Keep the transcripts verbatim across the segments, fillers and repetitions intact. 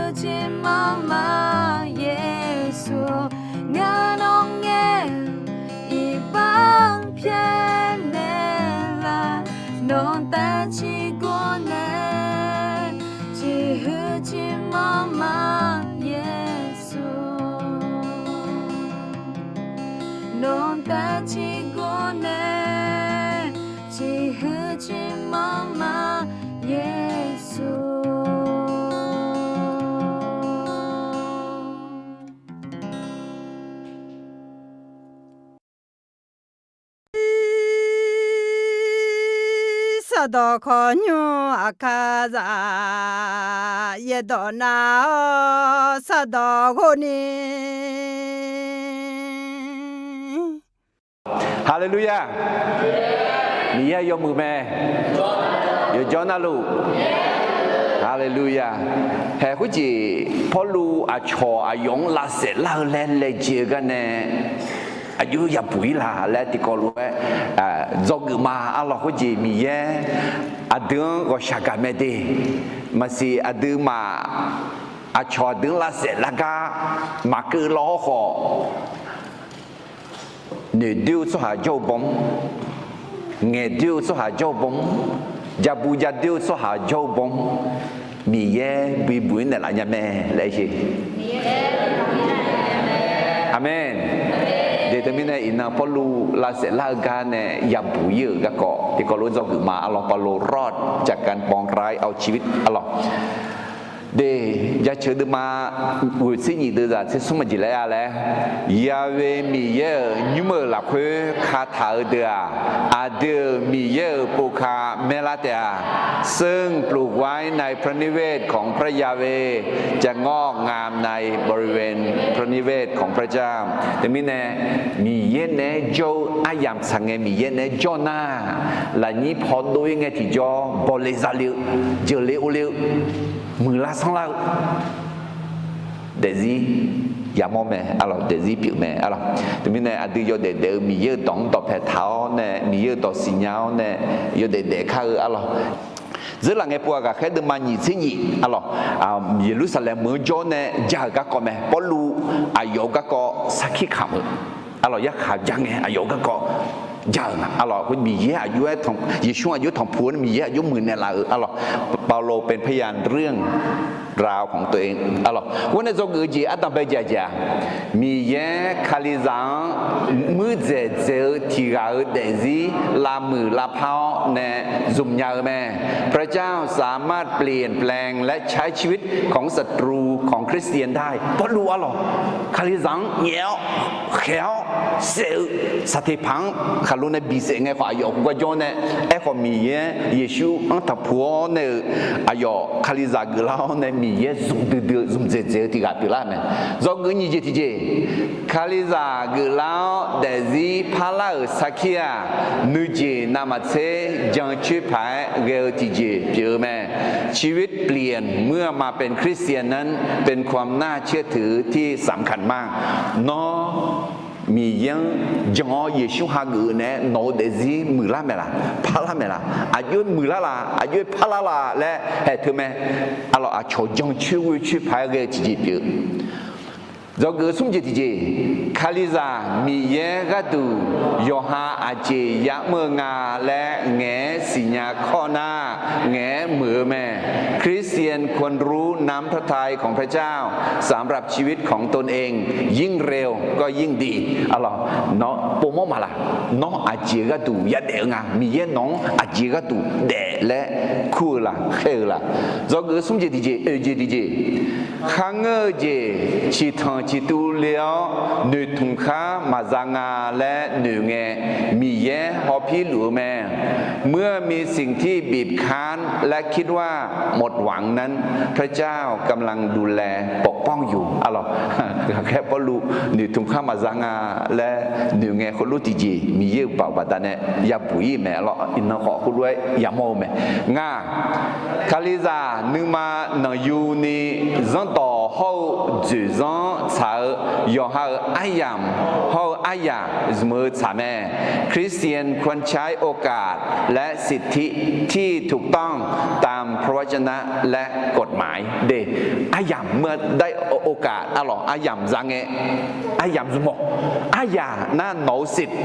Tiqjeq manrma Yeqsur, ngar nawr ngaer-eu iqbax pyaeqnaeq laf. Nawq tav ciqgor nae, tiqhuiq tiqmanrma Yeqsur, nawq tav ciqgor nae, tiqhuiq tiqmanrma Yeqsur. Sardawq khawqnymr aqkaqzaq yaerdawq nav-awr sardawq ghofni. Haleluya! Miqyaer yawmuiq mae. Yawjawr narluf. Haleluya! Haeq khoerjeq Pawrluv aqcawq aqyawf-anr lavsaef lar-eu laer laejae-eu garnae aqjox yabuq-ir laq laer tiqkawv lof-aer dzawgeuf ma. Arlawq khoerjeq Miqyaer aqdui-anr ghawqshaq gaq mae de. Maqsiq aqduimaf aqcawq aqdui-anr lavsaef lar gar maqkeuv law-awr khawf, noeq doer-eu tsawrhaq jawr-eu bawr, ngaeq doer-eu tsawrhaq jawr-eu bawr, jabu jadoer-eu tsawrhaq jawr-eu bawr, Miqyaer bibuq-ir naeqlaf nya mae laer sher. Aqmeq. De teumirnae iqnan Pawrluv lavsaef lar-eu gar nae yabuq-ir-euq garkawv tiqkawv lof-aer dzawgeuf ma. Arlawq เปาโลรอดจากการปองร้ายเอาชีวิต arlawq. De, jaceuq deuvma ghoeq tser nyif deuvzaq tser smr maqjeq laer-a laer, Yahweh Miqyaer-euq nymr-euq lafkhoer kataq-eu deuq-aq, aqdui-euq Miqyaer-euq povka maerlar taef-a. ซึ่งปลูกไว้ในพระนิเวศของพระยาเวห์ จะงอกงามในบริเวณพระนิเวศของพระเจ้า Teumirnae, Miqyaer naeq-aer jawr-eu aryamq tsaq ngae Miqyaer naeq-aer jawr nar, lafnyir paw dov-ir ngae tiqjawr bawle zale-eu, jeuqle ovle-eu, muiqlar sanrlar-eu daefzir yamawr mae. Arlawq, daefzir pyeuf mae. Arlawq, teumirnae aqdui yawdaef daef-eu Miqyaer-euq dawq-anr dawqpae taq-awr nae, Miqyaer-euq dawq siqnya-awr nae, yawdaef daef kar-eu arlawq. Dzeurlaf ngae pov-aq ghaqkhaer deuvma nyiq tser nyif arlawq, Yeqlursaqlaeq meuq-anr jawr nae ja-euq garkawv mae. Pawrluv aqyawf-euq garkawv sarkir kamq-eu arlawq, yarkhaq ja ngae aqyawf-euq garkawv ja-euq nga. Arlawq, Miqyaer aqjox-aer, Yeqsur aqjox-aer tanqpuq-awr nae Miqyaer aqjox muiqnaeq laf-euq arlawq, เปาโลเป็นพยานเรื่องราวของตัวเอง arlawq. Khoer nae dzawgeuf-eu jeq ardanqbae jaqjaq, Miqyaer Kalizaq-anr muirdzaeq dzaeq-eu tiq ghaq-euq daefzir lavmuiq lavpar-awr nae zmq nya-eu mae. พระเจ้าสามารถเปลี่ยนแปลงและใช้ชีวิตของศัตรูของคริสเตียนได้ Pawrluv arlawq, Kalizaq-anr nyaef-awr khaeq-awr saef-eu saqteqpaq-anr khaqlo nae bisaef ngae khawf aqyawf khoergar jawr nae, aerkhawf Miqyaer Yeqsur-anr tanqpuq-awr nae-euq aqyawf Kalizaq geuflar-awr nae Miqyaer zmq duidui-eu zmqdzaeq dzaeq-eu tiq ghaq pyeuflar mae. Dzawgeuf nyiq jeq tiqjeq, Kalizaq geuflar-awr daefzir parlar-euq sarkir-aq, nuijeq navmaqtser jancoer paq-aer ghae-eu tiqjeq pyeuf-eu mae. ชีวิตเปลี่ยนเมื่อมาเป็นคริสเตียนนั้นเป็นความน่าเชื่อถือที่สำคัญมาก Nawr Miqyaer-anr jan-awr Yeqsur hageuf-eu nae nawq-eu daefzir muiqlar maeq laf, parlar maeq laf, aqjox-aer muiqlar laf, aqjox-aer parlar laf laer haeq teu mae. Arlawq, aqcawq jancoer ghoecoer paq-aer ghae-eu tiqjeq pyeuf-eu. Dzawgeuf smr jeq tiqjeq, Kalizaq Miqyaer gharduq yawqha aqjeq ya'mr-eu nga laer ngaeq-aer siqnya kawr nar, ngaeq-aer muiq-eu mae. คริสเตียนควรรู้น้ำพระทัยของพระเจ้าสำหรับชีวิตของตนเองยิ่งเร็วก็ยิ่งดี Arlawq, nawr povmawr maqlaq, nawr aqjeq gharduq yadaef-eu nga, Miqyaer nawq-anr aqjeq gharduq daef laer kur-eu laf, khaer-eu laf. Dzawgeuf smr jeq tiqjeq, oeq jeq tiqjeq, kharngeur-eu jeq ciqtanq ciqtuv le-awr noeqtmq khar maqza nga laer noeq ngae, Miqyaer hawpir luf-eu mae. เมื่อมีสิ่งที่บีบคั้นและคิดว่าหมดหวังนั้น พระเจ้ากำลังดูแลปกป้องอยู่ Arlawq, ghaqkhaer Pawrluv noeqtmq khar maqza nga laer noeq ngae khoerlof tiqjeq Miqyaer-euq baoq baqdanae yabuq-ir mae. Arlawq, iqnan khawf khoerlof-aer yamawr-eu mae. Ngaq, Kalizaq nuima nanqyuni zanrdawq hawr-eu dzoeqzanr tsaq-eu yawqha-euq aryamq hawr-eu aryaq zmq-eu tsaq mae. คริสเตียนควรใช้โอกาสและสิทธิที่ถูกต้องตามพระวจนะและกฎหมาย de, aryamq เมื่อได้โอกาส arlawq aryamq za ngae, aryamq zmq-awq, aryamq zmq-awq. Aryaq nar nawq-eu สิทธิ์,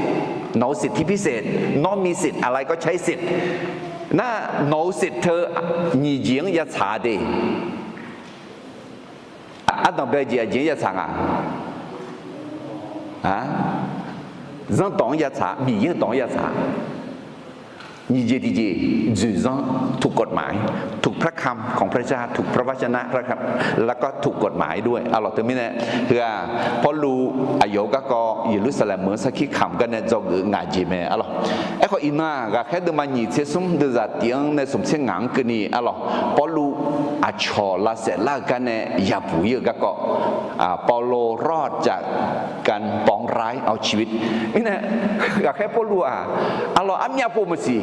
nawq-eu สิทธิพิเศษ, nawr มีสิทธิ์อะไรก็ใช้สิทธิ์ nar, nawq-eu สิทธิ์ teu nyiq jeq-anr yatsaq de. Ardanq bae-eu jeq aqjeq-anr yatsaq nga? Zanrdawq-anr yatsaq, Miqyaer-eu dawq-anr yatsaq. Nyiq jeq tiqjeq, dzoeqzanr ถูกกฎหมาย, ถูกพระคำของพระเจ้า, ถูกพระวจนะ พระคำ แล้วก็ถูกกฎหมายด้วย arlawq. Teumirnae heu-aq, Pawrluv aqyawf-eu garkawv Yeqlursaqlaeq meuq-anr sarkir kamq gar nae dzawgeuf-eu ngaq jeq mae, arlawq. Aerkhawf, iqnan-aq, ghaqkhaer deuvma nyiq tser smr deuvzaq tiq-anr nae smq tser ngaq-anr keuvni, arlawq, Pawrluv aqcawq lavsaef lar-eu gar nae yabuq ir-eu garkawv, เปาโลรอดจากการปองร้ายเอาชีวิต mirnae, ghaqkhaer Pawrluv-aq, arlawq, armyav pov maqsiq,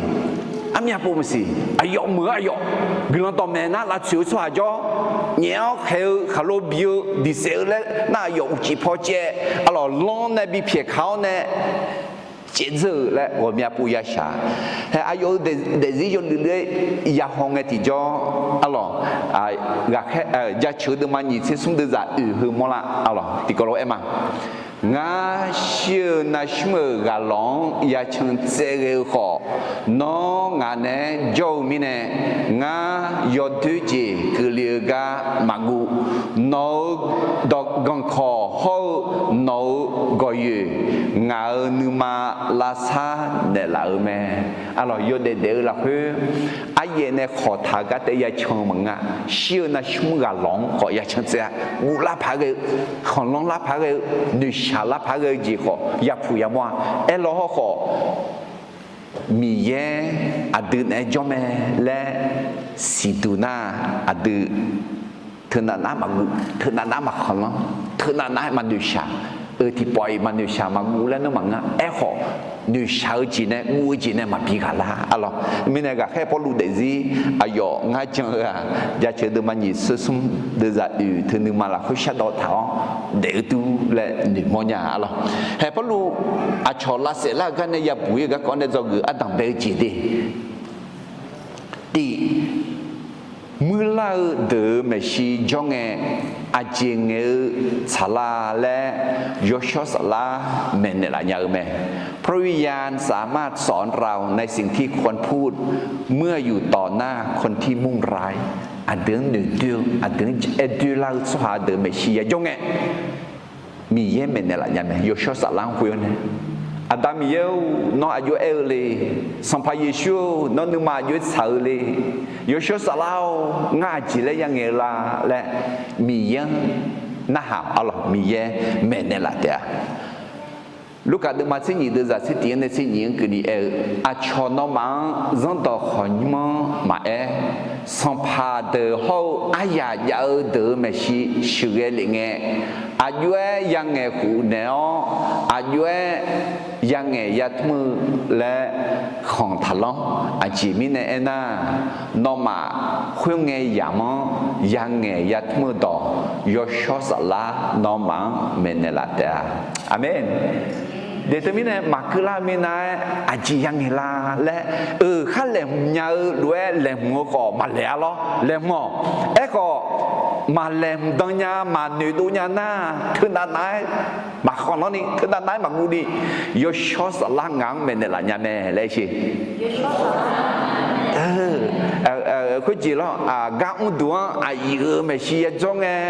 armyav pov maqsiq, aqyawf meuq-eu aqyawf, guiqlanq dawqmaeq nar lavtsoeq-eu tsawrhaq jawr, nyaef-awr khaeq-eu khaqlo bi-eu diqsaef-eu laer nar aqyawf uqcif paw caev, arlawq, lanr nae bi pyaeq ka-awr nae caevdzeur-euq laer ghawqmya pov yashaq. Hae, aqyawf-euq daefzir yawluiv laer yahaw ngae tiqjawr, arlawq, ghaqkhaer, Jaceuq deuvma nyiq tser smr deuvzaq oeq heu mawrlar, arlawq, tiqkawv lof-aer ma. Ngar shir-eu navshmr-euq ghaqlawq-anr yacan tsaev ghae-eu khawf, nawr ngaq naeq-aer jawr-eu mirnae, ngar yawdoer jeq keuvle-eu gar maqguv. Nawq-eu dawq ganqkawq hawr-eu nawq-eu gawqyoeq ngaq-euq nuima lavsar naeqlaf-euq mae. Arlawq, yawdaef daef-eu lafkhoer aryaef nae khawqtaq gar taef-aer yacan-eu maqngeur-a. Shir-eu navshmr ghaqlawq-anr khawf yacan tsaev-a. Guvlar paq-aer ghae-eu, khanqlanr lar paq-aer ghae-eu, noeqshaq lar paq-aer ghae-eu jeq khawf yapuq yamawr-a. Aerlaw hawrkhawf, Miqyaer aqdui naeq-aer jawr mae laer siqduq nar, aqdui teunav nav maqguv, teunav nav maqkhanqlanr, teunav nav-aer maqnoeqshaq-eu tiqpawf-iq maqnoeqshaq maqguv laer nawr maqngeur. Aerkhawf, noeqshaq-eu jeq nae guv-eu jeq nae maqbi ghaq lar, arlawq. Mirnae ghaqkhaer Pawrluv daefzir aqyawf ngar jan-eu-aq, Jaceuq deuvma nyiq tser smr deuvzaq oeq teu nuima lafkhoer shardawv taq-awr daef-eu dur laer noeqmawr nya, arlawq. Hae, Pawrluv aqcawq lavsaef lar-eu gar nae yabuq ir-eu garkawv nae dzawgeuf ardanq bae-eu jeq de. Tiq, muirlar-eu deuq-euq maeqshi jawr ngae, aqjeq ngaeq-eu tsaqlar laer yawshawr saflar maeqnaeq laf nya-eu mae. พระวิญญาณสามารถสอนเราในสิ่งที่ควรพูด เมื่ออยู่ต่อหน้าคนที่มุ่งร้าย Aqdui-anr noeqdoer-eu, aqdui-anr aer doer lar-eu tsawrhaq deuq maeqshi yajawr ngae, Miqyaer maeqnaeq laf nya mae. Yawshawr saflar-anr khoer-awr nae, Aqda Miqyaer-or, nawr aqjox-aer aer-eu le. Sanqpaq Yeqsur-or, nawr nuima aqjox-aer tsaq-eu le. Yawshawr saflar-or, ngar aqjeq laer yangaeq-eu la laer, Miqyaer-anr narhaq, arlawq, Miqyaer maeqnaeq laf taef-a. Lurkaf deuvma tser nyiq deuvzaq tser tiq-anr nae tser nyiq-anr keuvni aer-eu, aqcawq nawmaf-anr zanrdawq khawqnymr-anr maqaer, sanqpaq deuq hawr-eu aryaq jav-eu deuq-euq maeqshi sheuqghae lef ngae, aqjox-aer yangaeq khof naeq-awr, aqjox-aer yangaeq yatmr-eu laer khanq taqlanr. Aqjeq mirnae aernar, nawmaf khoerngae yamq-anr yangaeq yatmr-eu dawq, yawshawr saflar nawmaf-anr maeqnaeq laf taef-a. Aqmeq. Deuq teumirnae maqkeuv lar-eu minav-aer aqjeq yangaeq la laer, euq, khar laeqhmq nya-eu lof-aer laeqhmq-eu khawf maqlaeq-a lawr, laeqhmq-awq. Aerkhawf, maqlaeqhmq dan nya, maqnoeq dov nya nar, teunav nav-aer maqkhanq lanr ni, teunav nav-aer maqguv ni, yawshawr saflar ngaq-anr maeqnaeq laf nya mae laer sher. Khoerjeq lawr, gar mrduq-anr aqyuif-euq maeqshi yajawr ngae,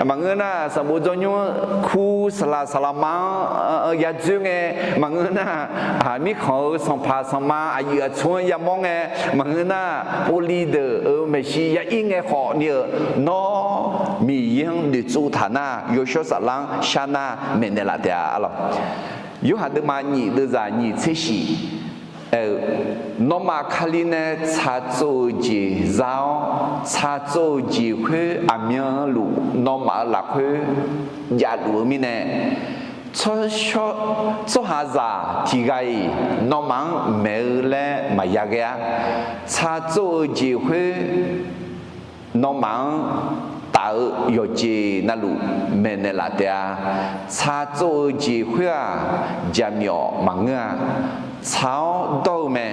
maqngeur nar, sanqbof dzawnymr-anr kur saqlaq saqlaqma-anr yadzoer ngae, maqngeur nar, mirkhanq-euq sanqpaq sanqma aqyuif aqtsu-anr yamawr ngae, maqngeur nar, povli deuq-euq maeqshi ya ir ngae khawf ni-euq, nawr Miqyaer-anr noeqtsov taq nar, yawshawr saflar-anr shar nar maeqnaeq laf taef-a, arlawq. Yorhaq deuvma nyiq deuvzaq nyiq tser shif-eu, nawmaf Kali nae tsaqtsov-euq jeq za-awr, tsaqtsov-euq jeq khoer aqmyanluf nawmaf-euq lafkhoer javluf-eu mirnae, tsawrshawr, tsawrhaqzaq tiq ghaq-iq nawmaf-anr maeq-eu laer maqya ghae-ar. Tsaqtsov-euq jeq khoer nawmaf-anr tsaq-eu yawqjeq navluf maeqnaeq laf taef-a. Tsaq tsov-eu jeq khoer-aq, jaqmyawf maqngeur-a. Tsaq-awr dawr-eu mae.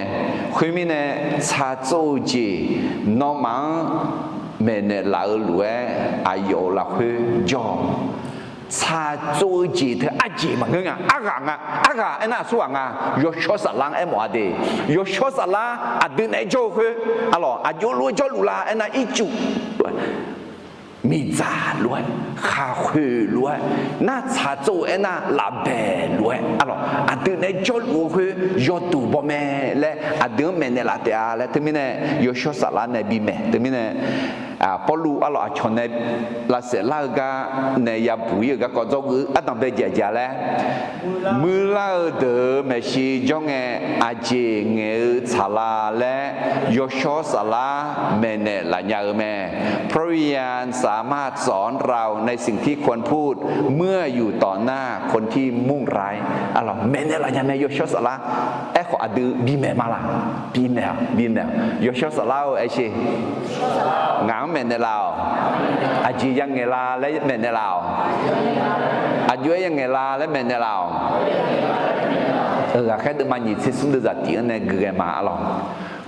Khoermirnae, tsaq tsov-eu jeq nawmaf-anr maeqnaeq laf-eu lof-aer aqyawf-euq lafkhoer jawr-awq. Tsaq tsov-eu jeq teu arjeq maqngeur nga. Arghaq nga. Arghaq aernar aqsurghaq nga. Yawshawr Saflar-anr aermawf-a de. Yawshawr Saflar aqdui naeq-aer jawr-eu khoer, arlawq, aqjox lof-aer jawrluf la aernar, ircuf miqdzaq lof-aer, khaqkhoeq lof-aer, nar tsaq tsov-eu aernar lafbaeq lof-aer, arlawq, aqdui naeq-aer jawrluf-eu khoer yawduq baw mae laer aqdui-anr maeqnaeq laf taef-a laer. Teumirnae Yawshawr Saflar nae bimaeq. Teumirnae Pawrluv arlawq aqcawq nae lavsaef lar-eu gar nae yabuq ir-euq garkawv dzawrgeuf ardanq bae jaeq jaeq laer, muirlar-eu deuq-euq maeqshi jawr ngae, aqjeq ngaeq-eu tsaqlar laer Yawshawr Saflar maeqnaeq laf nya-eu mae. พระวิญญาณสามารถสอนเราในสิ่งที่ควรพูด เมื่ออยู่ต่อหน้าคนที่มุ่งร้าย Arlawq, maeqnaeq laf nya mae Yawshawr Saflar. Aerkhawf aqdui bimaeq ma laq? Bimaeq-aq, bimaeq-aq. Yawshawr Saflar-or, aer sher. Ngaq-anr maeqnaeq laf-awq. Aqjeq yangaeq la laer maeqnaeq laf-awq. Aqjox-aer yangaeq la laer maeqnaeq laf-awq. Ghaqkhaer deuvma nyiq tser smr deuv zaq tiq-anr nae guiqghae ma, arlawq.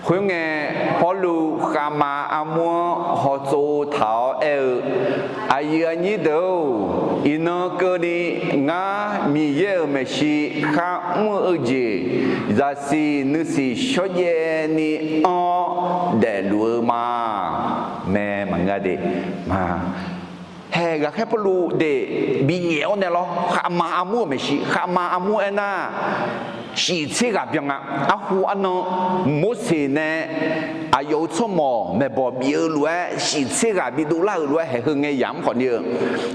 Khoerngae, Pawrluv khavma armur-anr hawtsov taq-awr aer-eu, Aqyuif aqnyir deuq-or, iqnan keuvni ngar Miqyaer-euq maeqshi kharmr-eu jeq zaqsiq nuisiq shawrjaev ni anr-awr daefluf-eu ma. Mae maqngeur-a de. Ma, haeq ghaqkhaer Pawrluv de binyaef-awr nae lawr, khavma armur-euq maeqshi, khavma armur aernar, shif tser ghaq byan nga. Arhu arnan Morseq nae aqyawf-euq tsawrmawq maeqbawq bif-eu lof-aer, shif tser ghaq bidov lar-euq lof-aer haeq heu ngae yamq khawf ni-eu,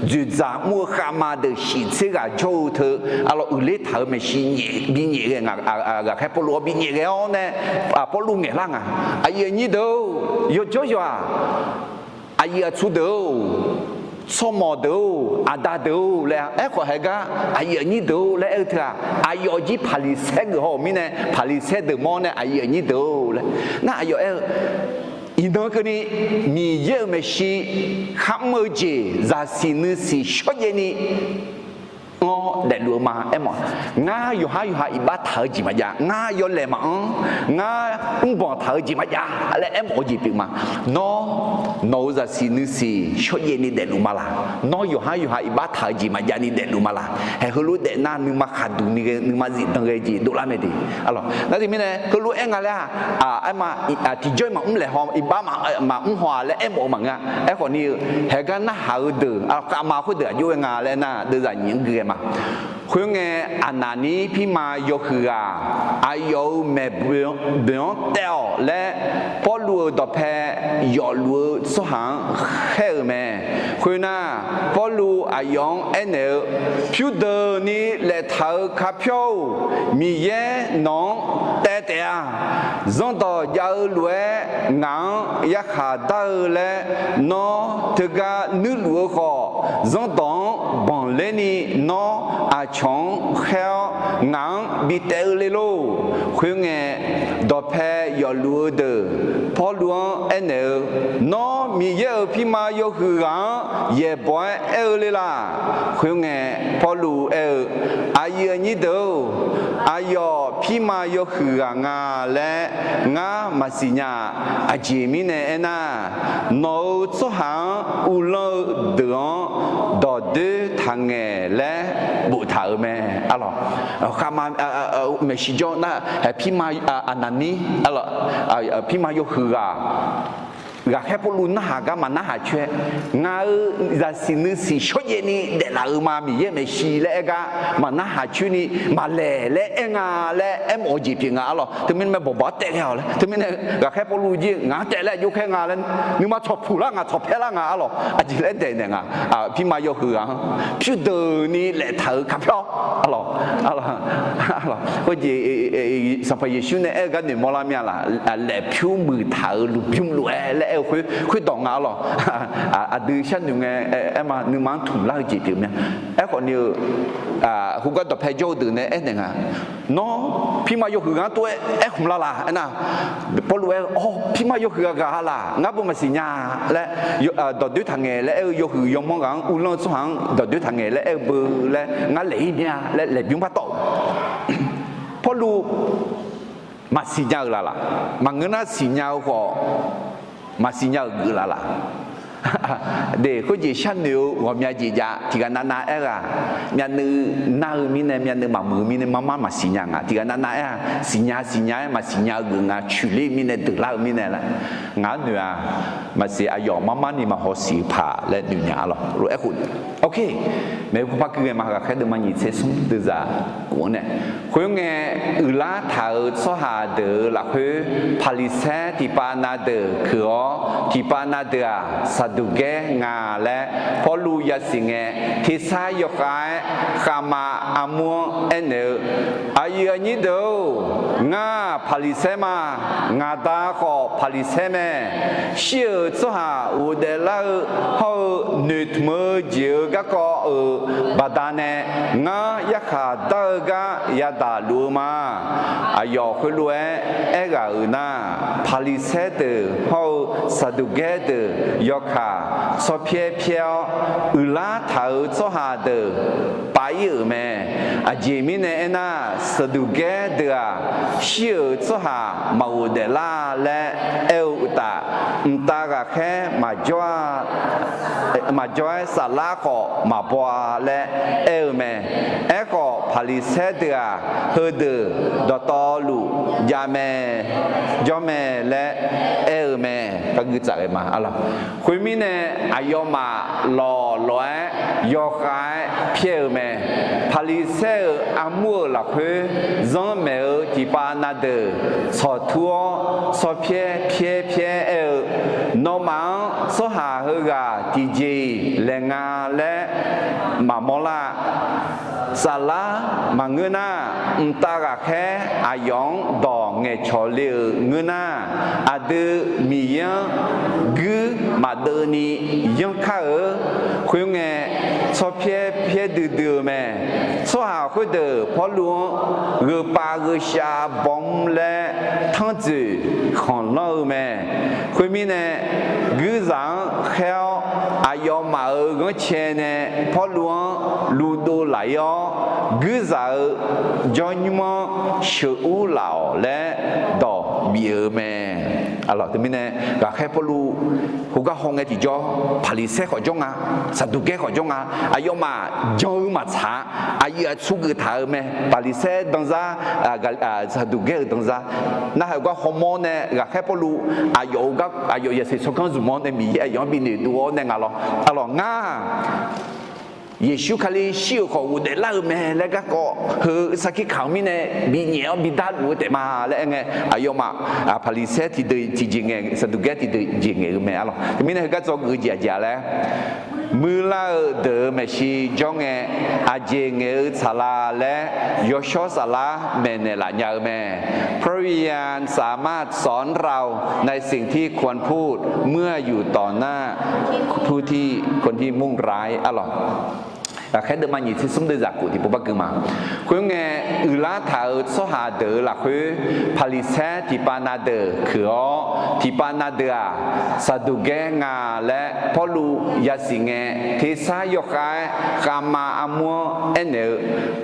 dzoeqdzaq mr-eu khavma deuq shif tser ghaq jawr-eu teu, arlawq, uiqler taq-euq maeqshi nyaef binyaef ghae nga. Ghaqkhaer Pawrluv-awr binyaef ghae-awr nae, Pawrluv ngaeqlar nga. Aqyuif aqnyir deuq-or, yawjawr yawq-aq, aqyuif aqtsu deuq-or, tsawrmawq deuq-or, aqda deuq-or laer-a. Aerkhawf haeq gar aqyuif aqnyir deuq-or laer aer-eu teu-aq, aqyawf jir Paqliqsaer geuf haw-euq mirnae, Paqliqsaer deuq mawr nae aqyuif aqnyir deuq-or laer. Nar aqyawf aer-eu, iqnan keuvni Miqyaer-euq maeqshi kharmr-eu jeq zaqsiq nuisiq shawrjaev ni anr-awr daefluf-eu ma. Aermawf, ngar yawqhar yawqha iqbax taq-eu jeq maqjav, ngar yawlaeq maqanr, ngar mrbanq taq-eu jeq maqjav laer aermawf-eu jeq pyeuf ma. Nawr, nawq-euq zaqsiq nuisiq shawrjaev ni daefluf ma laq? Nawr yawqhar yawqha iqbax taq-eu jeq maqjav ni daefluf ma laq? Haeq heulof-aer daef nar nuima khaqduq ni ghae, nuima zifdan ghae jeq dovlar mae de. Arlawq, nar teumirnae heulof-aer nga laer-aq, aerma, tiqjawr-iq maqmr laeq haw, iqbax maqmr haw-aq laer aermawf-eu maqngeur-a. Aerkhawf ni-eu, haeq gar narhaq-eu deuq, khavma khoerdeuq aqjox ghae nga laer nar, deuvzaq nyiq-anr gui ghae ma. Khoerngae, Aqnaqnir pirma yawhuiq ghaq aqyawf-euq maeqboeq-anr taev-awq laer, Pawrluv-euq dawqpae yawfluf-eu tsawrhaq-anr khaer-euq mae. Khoernar, Pawrluv aqyawf-anr aernaeq-eu, Pyurdeuqni laeftaq-euq kapyawr-or, Miqyaer nawq-anr taev taef-a. Zanrdawq jav-eu lof-aer ngaq-anr yarkhaq dar-eu laer nawr teugar nuirluf-eu khawf, zanrdawq-anr banqler ni nawr aqcawq-anr khaer-awr ngaq-anr bi taev-eu le lor. Khoerngae, dawqpae yawfluf-eu deuq Pawrluv-anr aernaeq-eu, Nawr Miqyaer-euq pirma yawhuiq ghaq-anr yaeqbawq-aer aer-eu le laq? Khoerngae, Pawrluv aer-eu, Aqyuif aqnyir deuq-or, aqyawf pirma yawhuiq ghaq nga laer ngar maqsiq nya-a. Aqjeq mirnae aernar, nawq-euq tsawrhaq-anr uvlanr-eu deuq-anr dawqdoer taq ngaeq laer boftaq-euq mae. Arlawq, khavma maeqshi jawr nar, haeq pirma, Aqnaqnir, pirma yawhuiq ghaq, ghaqkhaer Pawrluv narhaq gar maqnarhaq coer-aer, ngaq-euq zaqsiq nuisiq shawrjaev ni daeflaf-euq ma, Miqyaer maeqshi laer aer gar maqnarhaq coer ni maqlaeq laer aer nga laer aermawf-eu jeq pyeuf nga. Arlawq, teumirnae bawqbawq-anr taev ghae-awq laer, teumirnae ghaqkhaer Pawrluv jir ngaq-anr taev laer aqjox khaer nga laer, nuima tsawqpuq lar nga, tsawqpaer lar nga. Arlawq, aqjeq laer daeq naeq nga. Pirma yawhuiq ghaq-anr pyurdeuqni laeftaq-euq kapyawr, arlawq, arlawq, khoerjeq Sanqpaq Yeqsur nae aer-eu gar noeqmawr lar mir-a laq? Laefpyur muiqtaq-euq lmqbymr lof-aer laer aer-eu khoer, khoerdawq nga arlawq. Aqdui sharnoeq ngae aer ma, nuima-anr tmq lar-eu jeq pyeuf mya. Aerkhawf ni-eu, khoergar dawqpae jawr-eu deuq nae aernaeq nga, Nawr pirma yawhuiq ghaq-anr tov-aer aer khmq la laq? Aernar, Pawrluv aer-eu, Awr, pirma yawhuiq ghaq ghaq-a laq? Ngar beu maqsiq nya laer, dawqdoer taqngaeq laer aer-eu yawhuiq yawmanr ghaq-anr uvlanr-eu tsawrhaq-anr dawqdoer taqngaeq laer aer-eu beu laer ngar laeq-ir mya laer laeqbymr par tawf-euq. Pawrluv maqsiq nya-euq laq laq? Maqngeur nar siqnya-eu khawf maqsiq nya-euq geuf laq laq? De, khoerjeq sharnoeq-eu ghawqmya jeq jav tiqghaq navnav aer-eu-aq, myavnuiv nar-eu mirnae, myavnuiv maqmuiq-eu mirnae marmar maqsiq nya nga. Tiqghaq navnav aer-aq, siqnya siqnya-aer maqsiq nya-eu geuf nga, coeqler-eu mirnae, deuqlar-eu mirnae laer. Ngaq-anr noeq-aq, maqsiq aqyawf marmar ni maqhaw siq-eu paq laer noeq nya arlawq. Lof-aer khof, ok, maeqhu paw par gui ghae ma. Ghaqkhaer deuvma nyiq tser smr deuvzaq kof-anr nae, khoerngae, uiqlar taq-euq tsawrhaq deuq-euq lafkhoer, Paqliqsaer tiqpav na deuq keuq-awr, tiqpav na deuq-aq, Saqduqgaer nga laer Pawrluv yasiq ngae, tersar yawkhav-aer khavma armur-anr aernaeq-eu, Aqyuif aqnyir deuq-or, ngar Paqliqsaer ma. Ngaq da khawf Paqliqsaer mae. Shir-euq tsawrhaq ghofdaef lar-eu hawr-eu noeqtmq-eu jeq-euq garkawv-euq baqdanae, ngar yarkhaq dar-eu gar yadaq luf-eu ma. Aqyawf heulof-aer aerghaq-euq nar, Paqliqsaer deuq hawr-eu Saqduqgaer deuq yawkaq tsawrpyaer pyaer-awr, uiqlar taq-euq tsawrhaq deuq pav-ir-euq mae. Aqjeq mirnae aernar, Saqduqgaer deuq-aq, shir-euq tsawrhaq maqghofdaef lar laer aer-eu uqtaf, mqtav ghaqkhaer maqjawr-a, maqjawr-aer saflar khawf maqbaw-a laer aer-eu mae. Aerkhawf, Paqliqsaer deuq-aq, heudeuq dawqtawvluf jav mae, jawr mae laer aer-eu mae. Par gui tsaf ghae ma arlawq. Khoermirnae, aqyawfmaf lawq lawq-aer yawkhav-aer pyaer-eu mae. Paqliqsaer-euq armur-euq lafkhoer zanrmaeq-eu tiqpav na deuq tsawqtur-awr, tsawrpyaer pyaer pyaer aer-eu, Nawmaf-anr tsawrhaq heughaq tiqjeq-iq laeq nga laer maqmawr lar. Saflar maqngeur nar, mqtav ghaqkhaer aqyawf-anr dawq ngaeqcawq le-euq ngeur nar, aqdui Miqyaer-anr guir maqdeuv ni yanr kar-eu. Khoerngae, tsawrpyaer pyaer duidui-eu mae. Tsawrhaq khoerdeuq Pawrluv-anr gheupav gheushav bawmr laer tanrtsoeq khanqlanr-eu mae. Khoermirnae, guirzaq-anr khaer-awr aqyawfmaf-euq ghanrcae nae Pawrluv-anr luvdov laf-ir-awr, guirzaq-euq jawrnymr-anr sheuqur laf-awq laer dawq bif-euq mae. Arlawq, teumirnae ghaqkhaer Pawrluv khoergar hawngae tiqjawr, Paqliqsaer khawf jawr nga, Saqduqgaer khawf jawr nga. Aqyawfmaf jan-eu maqtsaq-a. Aqyuif aqtsu geuf taq-euq mae. Paqliqsaer danzar, Saqduqgaer-euq danzar. Narhaq-euq gar hawmawr nae ghaqkhaer Pawrluv aqyawf-euq gar, aqyawf yasiq tsawrganr zmq-awr nae Miqyaer aqyawf-anr bifnaeq dov-awr nae nga lawr. Arlawq, ngar Yeqsur Kali shir-euq khawf ghofdaef lar-eu mae laer garkawv heu sarkir kaq-eu mirnae binyaef-awr bidar luf-eu taef ma laer aer ngae, aqyawfmaf Paqliqsaer tiqdeuq tiqjeq ngae, Saqduqgaer tiqdeuq jeq ngaeq-eu mae arlawq. Teumirnae heugar dzawgeuf-eu jeq aqjeq-a laer, muiqlar-eu deuq-euq maeqshi jawr ngae, aqjeq ngaeq-eu tsaqlaq laer yawshawr saflar maeqnaeq laf nya-eu mae. พระวิญญาณสามารถสอนเราในสิ่งที่ควรพูดเมื่ออยู่ต่อหน้าผู้ที่ คนที่มุ่งร้าย arlawq. Ghaqkhaer deuvma nyiq tser smr deuq zaqkhof tiqpov bar gui ma. Khoerngae, uiqlar taq-euq tsawrhaq deuq-euq lafkhoer, Paqliqsaer tiqpav na deuq keuq-awr, tiqpav na deuq-aq, Saqduqgaer nga laer Pawrluv yasiq ngae, tersar yawkhav-aer khavma armur-anr aernaeq-eu,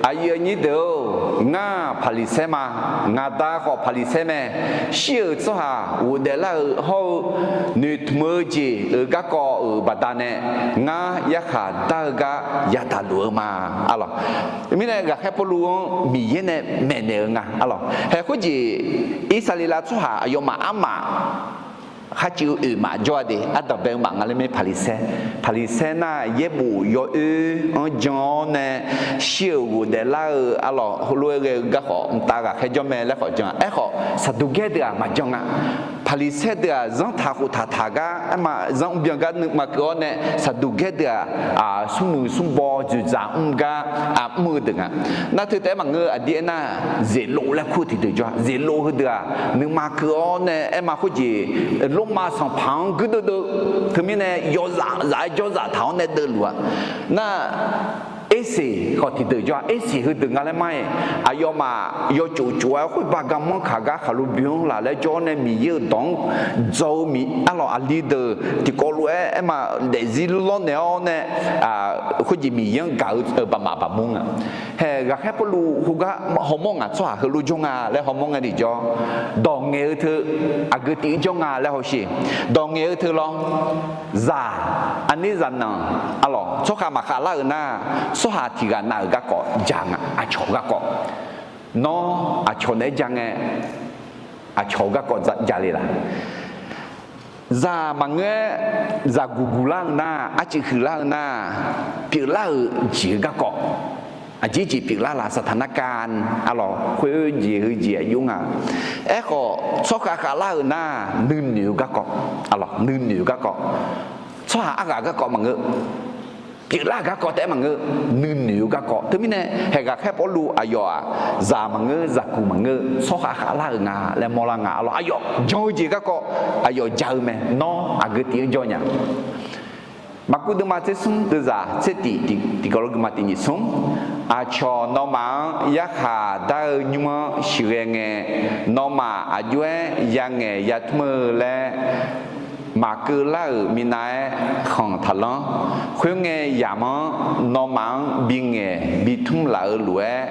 Aqyuif aqnyir deuq-or, ngar Paqliqsaer ma. Ngaq da khawf Paqliqsaer mae. Shir-euq tsawrhaq ghofdaef lar-eu hawr-eu noeqtmq-eu jeq-euq garkawv-euq baqdanae, ngar yarkhaq dar-eu gar yadaq luf-eu ma. Arlawq, mirnae ghaqkhaer Pawrluv-anr Miqyaer nae maeqnaeq-eu nga. Arlawq, haeq khoerjeq Irsaqleqlav tsawrhaq aqyawfmaf armaf kharcuiv-eu oeq maf jawr-a de, ardanqbae-eu maf nga laer mae. Paqliqsaer, Paqliqsaer nar yaerbof yawoer-anr jan-awr nae shir-euq ghofdaef lar-eu arlawq, heulof-aer ghae-eu garkawv mqtav ghaqkhaer jawr mae laer khawf jan-a. Aerkhawf Saqduqgaer deuq-aq maqjan nga. Paqliqsaer deuq-aq, zanrtaq khoftaq taq gar, aerma zanr mrbyan gar nuima keuv-awr nae, Saqduqgaer deuq-aq, smrmuiq smrbaw dzoeqdzaq mr gar mr-eu deuq nga. Nar teu taef-aer maqngeur, aqdir aernar, zeqlov laer kur-eu tiqdeuq jawr-a. Zeqlov heudeuq-aq, nuima keuv-awr nae aerma khoerjeq, Lormav sanqpaq-anr guirdeuv deuv, teumirnae yawzaf zaf-aer jawrzaf taq-awr nae deuvluf-a. Nar, Erseq khawf tiqdeuq jawr-a. Erseq heudeuq nga laer mar-iq, aqyawfmaf yawtsov tsov-aer khoerba garmanr kaq gar khaqlo bymr laf laer jawr-awr nae Miqyaer-euq dawq-anr dzaw-eu arlawq aqli deuq tiqkawv lof-aer aerma daefzir lawrnaeq-awr nae, khoerjeq Miqyaer-anr gaq-eu baqmaf baqmur nga. Haeq ghaqkhaer Pawrluv heugar hawmawr ngaq tsawrhaq heulof jawr nga laer hawmawr ngae tiqjawr, dawq ngaeq-eu teu aqgeu tif-anr jawr nga laer hawsheq. Dawq ngaeq-eu teu lawr, zaq, aqnir zaqnanq, arlawq tsawrkhav maqkhav lar-euq nar, tsawrhaq tiq ghaq nav-euq garkawv ja nga, aqcawq-eu garkawv. Nawr aqcawq naeq-aer ja ngae, aqcawq-eu garkawv ja le laq? Zaq maqngeur-aer, zaqguq guq lar-eu nar, arcuif huiq lar-eu nar, pyeuflar-euq jeq-eu garkawv. Aqjeq jeq pyeuflar laf, saqtaq narkavni, arlawq khoer jeq heu jeq aqjox nga. Aerkhawf, tsawrkhav khavlar-euq nar, nuinoeq-eu garkawv, arlawq nuinoeq-eu garkawv. Tsawrhaq arghaq garkawv maqngeur, pyeuflar-euq garkawv taef-aer maqngeur, nuinoeq-eu garkawv. Teumirnae, haeq ghaqkhaer Pawrluv aqyawf-aq, zaq maqngeur, zaqguq maqngeur, tsawrkhav khavlar-euq nga laer mawrlar nga. Arlawq aqyawf jan-eu jeq garkawv aqyawf ja-eu mae. Nawr aqgeu tif-anr jawr nya? Maqkuv deuvma tser smr deuvzaq tser tif, tiqkawv lof geufma tiq nyiq smr. Aqcawq nawmaf-anr yarkhaq dar-eu nymr-anr siqghae ngae, nawmaf aqjox-aer yangaeq yatmr-eu laer maqkeuv lar-euq minav-aer khanq taqlanr. Khoerngae yamq-anr nawmaf-anr bingaeq bitmr laf-eu lof-aer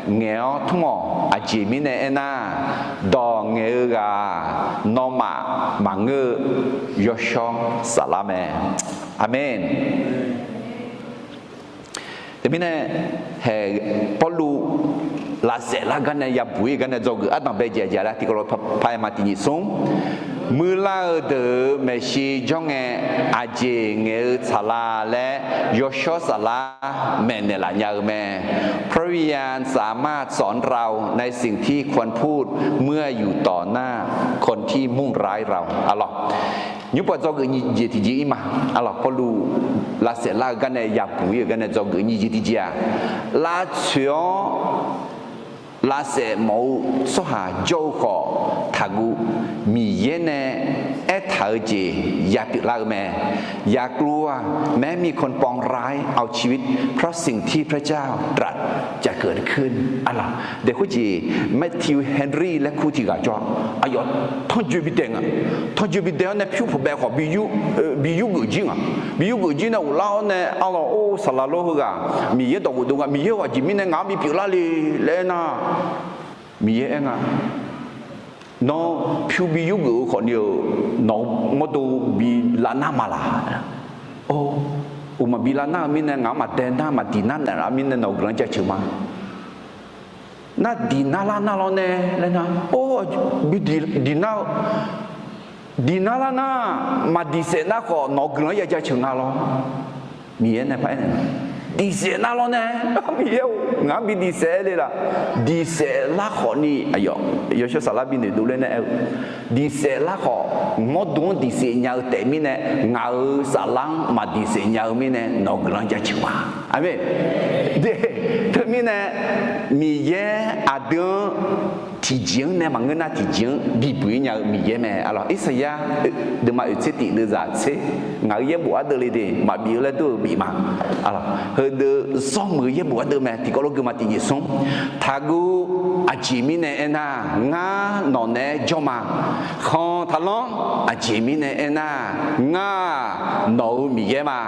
ngaeq-awr tmr-awq. Aqjeq mirnae aernar, dawq ngaeq-eu ghaq-aq, nawmaf maqngeur-eu yawshawr saflar mae. Aqmeq. Teumirnae, haeq Pawrluv lafsaef lar gar nae yabuq-ir gar nae dzawgeuf ardanq bae jeq aqjeq laer tiqkawv lof paq-aer ma tiq nyiq smr. Muiqlar-eu deuq-euq maeqshi jawr ngae, aqjeq ngaeq-eu tsaqlar laer yawshawr saflar maeqnaeq laf nya-eu mae. เพราะวิญญาณสามารถสอนเราในสิ่งที่ควรพูด เมื่ออยู่ต่อหน้าคนที่มุ่งร้ายเรา Arlawq, nymr pov dzawgeuf nyiq jeq tiqjeq-ir ma. Arlawq, Pawrluv lavsaef lar-eu gar nae yabuq-ir-eu gar nae dzawgeuf nyiq jeq tiqjeq-aq, lavtsoeq-awr lavsaef mawf-eu tsawrhaq jawr-eu khawf taqguv, Miqyaer nae aertaq-eu jeq yapyeuf lar-eu mae. อย่ากลัวแม้มีคนปองร้ายเอาชีวิต เพราะสิ่งที่พระเจ้าตรัสจะเกิดขึ้น Arlawq, daeq khoerjeq Matthew Henry laer kur tiq ghaq jawr-a. Aqyawf tanrjoe bi daeq nga. Tanrjoe bi daeq-awr nae pyur peuq bae khawf bi yur geuf jir nga. Bi yur geuf jir nae ghoflar-awr nae, Arlawq, or, saqlaq lor heughaq Miqyaer dawq ghofdov nga. Miqyaer-euq aqjeq mirnae ngaq-anr bi pyeuflar le laer aernar, Miqyaer aer nga, Nawr pyur bi yur geuf-eu khawfni-euq nawq-eu mawrdo bi lavnar ma laq? Or, uqmaq bi lavnar-eu mirnae ngaq-anr maqdae nar maqdiq nar naeqlaf-eu mirnae nawq-euq guiqlanq jaceuq ma. Nar diq nar lar nar lawr nae laer nar, or, bi diq nar-eu diq nar lar nar, maqdiq saef nar khawf nawq-euq guiqlanq ya jaceuq nga lawr. Miqyaer nae paraer naeq, diq saef nar lawr nae, Miqyaer-or, ngaq-anr bi diq saef-aer le laf? Diq saef lar khawfni, aqyawf yawshawr saflar bi noeqdov ler nae aer-eu, diq saef lar khawf, mawrdo-anr diq saef nya-eu taef mirnae, ngaq-euq saflar-anr maqdiq saef nya-eu mirnae nawq-euq guiqlanq jaceuq ma. Aqmeq. Teumirnae Miqyaer aqdui-anr tiqjeq-anr nae maqngeur nar tiqjeq-anr bibuq-ir nya-eu Miqyaer mae. Arlawq, Irsaqyar deuvma oeq tser tif deuvzaq tser, ngaq-euq yaerbof ardeuv le de, maqbif-eu laer dur-eu bif ma. Arlawq, heudeuv zawr muiq-eu yaerbof ardeuv mae. Tiqkawv lof geufma tiq nyiq smr, taqguv, aqjeq mirnae aernar, ngar nawq naeq-aer jawr ma. Khanq taqlanr, aqjeq mirnae aernar, ngar nawq-euq Miqyaer ma.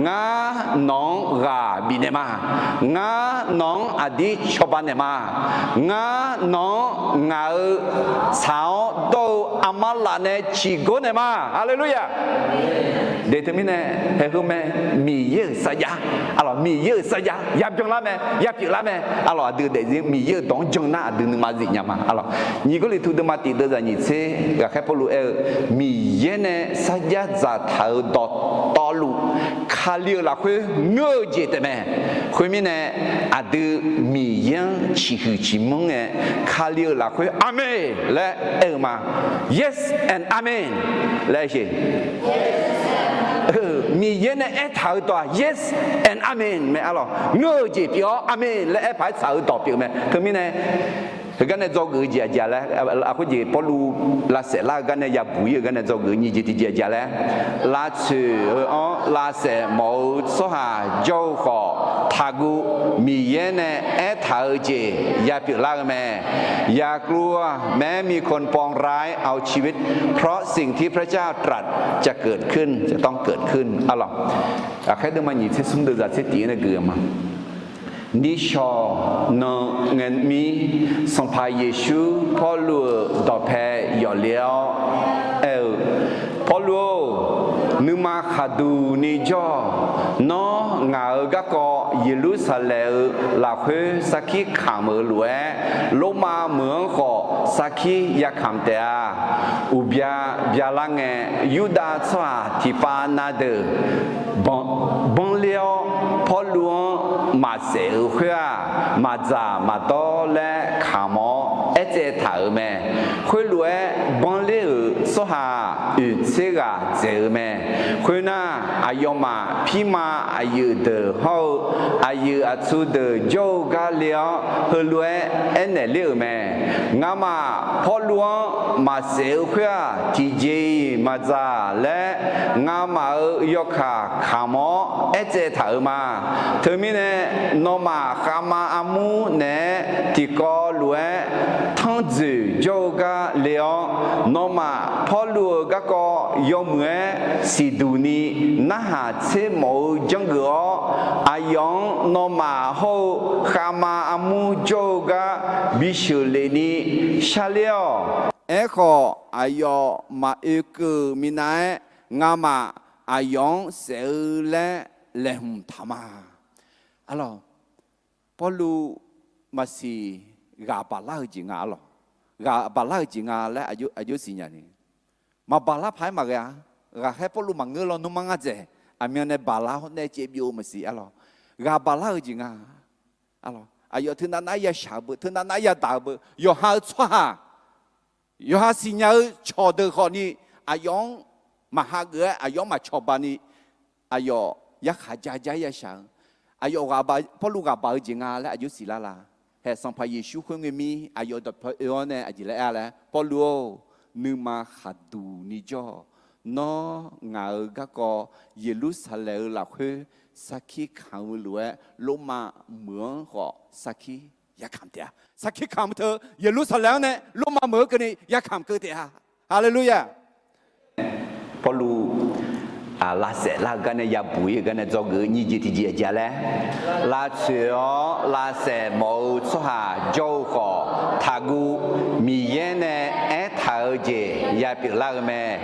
Ngar nawq-anr ghaq bifnaeq ma. Ngar nawq-anr aqdir cawba naeq ma. Ngar nawq-anr ngaq-euq tsaq-awr dawr-eu armar laf nae ciqgor naeq ma. Haleluya! De teumirnae, haeq heu mae, Miqyaer-euq sarjax, arlawq, Miqyaer-euq sarjax yabyan lar mae, yapyeuf lar mae, arlawq, aqdui daefzir Miqyaer-euq dawq-anr jan nar aqdui nuima zif nya ma, arlawq. Nyiq Gawrliqtu deuvma tiq deuvzaq nyiq tser ghaqkhaer Pawrluv aer-eu, Miqyaer nae sarjax dzaqtaq-euq dawqtawvluf Kali-euq lafkhoer ngeur-eu jeq taef mae. Khoermirnae, aqdui Miqyaer-anr ciqhuiq ciqmanr ngae, Kali-euq lafkhoer Aqmeq laer aer-eu ma. Yes and Amen laer aer-eu. Miqyaer nae aertaq-euq dawq-aq, Yes and Amen mae, arlawq. Ngeur-eu jeq pyeuf-awr Aqmeq laer aer paq-aer tsaq-eu dawq pyeuf mae. Teumirnae, heugar nae dzawgeuf-eu jeq aqjeq laer, aqkhoer jeq Pawrluv lavsaef lar-eu gar nae yabuq-ir-eu gar nae dzawgeuf-eu nyiq jeq tiqjeq aqjeq laer, lavtsoeq-eu-anr lavsaef mawf-eu tsawrhaq jawr-eu khawf, taqguv. Miqyaer nae aertaq-eu jeq yapyeuf lar-eu mae. อย่ากลัว แม้มีคนปองร้ายเอาชีวิต เพราะสิ่งที่พระเจ้าตรัสจะเกิดขึ้น arlawq. Ghaqkhaer deuvma nyiq tser smr deuvzaq tser tiq nae geuf-eu ma. Nishawq nan ngae mir, Sanqpaq Yeqsur Pawrluv-euq dawqpae yawfle-awr aer-eu, Pawrluv-or, nuima khaqduq ni jawr-awq. Nawr ngaq-euq garkawv Yeqlursaqlaeq-euq lafkhoer sarkir kamq-euq lof-aer, Lormav meuq-anr khawf sarkir yakamq taef-a. Uqbya byalar ngae, Yurdav tsawrhaq tiqpav na deuq banrler-awr, Pawrluv-anr maqsaef-euq khoer-aq, maqdzaq maqdawr laer kamq-awr aertsaev taq-euq mae. Khoerlof-aer banrler-euq tsawrhaq-aq, oeq tser ghaq dzaeq-eu mae. Khoernar, aqyawfmaf pirma aqyuif deuq hawr-eu aqyuif aqtsu deuq jawr-eu gar le-awr, heulof-aer aernaeq ler-euq mae. Ngamaf Pawrluv-anr maqsaef-eu khoer-aq, tiqjeq-iq maqdzaq laer ngamaf-euq yawkaq kamq-awr aertsaev taq-euq ma. Teumirnae, nawmaf khavma armur naeq-aer tiqkawv lof-aer tanr dzoeq jawr-eu gar le-awr, nawmaf Pawrluv-euq garkawv yawmuiq-aer siqduq ni narhaq tser mawf-eu janrgeuf-awr, aqyawf-anr nawmaf hawr-eu khavma armur jawr-eu gar bisheuq lef ni sharler-awq. Aerkhawf, aqyawf maqoe keuv minav-aer, ngamaf aqyawf-anr saef-eu laer laeqhmq taq ma. Arlawq, Pawrluv maqsiq ghaq baqlar-eu jeq nga, arlawq. Ghaq baqlar-eu jeq nga laer aqjox siqnya ni. Maqbaqlar paq-aer maqghae-a. Ghaqkhaer Pawrluv maqngeur lawnmr mar ngar dzaeq, aqmyan nae baqlar hawr nae caev byov-eu maqsiq, arlawq. Ghaq baqlar-eu jeq nga. Aqyawf teunav nav-aer yashaq-eu beu, teunav nav-aer yadaq-eu beu, yawqha-eu tsawrhaq, yawqha siqnya-eu cawqdeuq khawfni, aqyawf-anr maqha geuf-aer, aqyawf-anr maqcawba ni, aqyawf yarkhaq ja ja-aer yashaq-eu, aqyawf, Pawrluv ghaq baq-eu jeq nga laer aqjox siqlar la? Haeq Sanqpaq Yeqsur khoerngae mir aqyawf dawqpae oe-awr nae aqjeq laer aer-a laer, Pawrluv-or, nuima khaqduq ni jawr-awq. Nawr ngaq-euq garkawv Yeqlursaqlaeq-eu lafkhoer sarkir kamq-eu lof-aer, Lormav meuq-anr khawf sarkir yakamq taef-a. Sarkir kamq teu Yeqlursaqlaeq-anr nae Lormav meuq-anr keuvni yakamq keuv taef-a. Haleluya! Pawrluv lavsaef lar-eu gar nae yabuq-ir-eu gar nae dzawgeuf-eu nyiq jeq tiqjeq aqjeq laer, lavtsoeq-awr lavsaef mawf-eu tsawrhaq jawr-eu khawf, taqguv. Miqyaer nae aertaq-eu jeq yapyeuf lar-eu mae.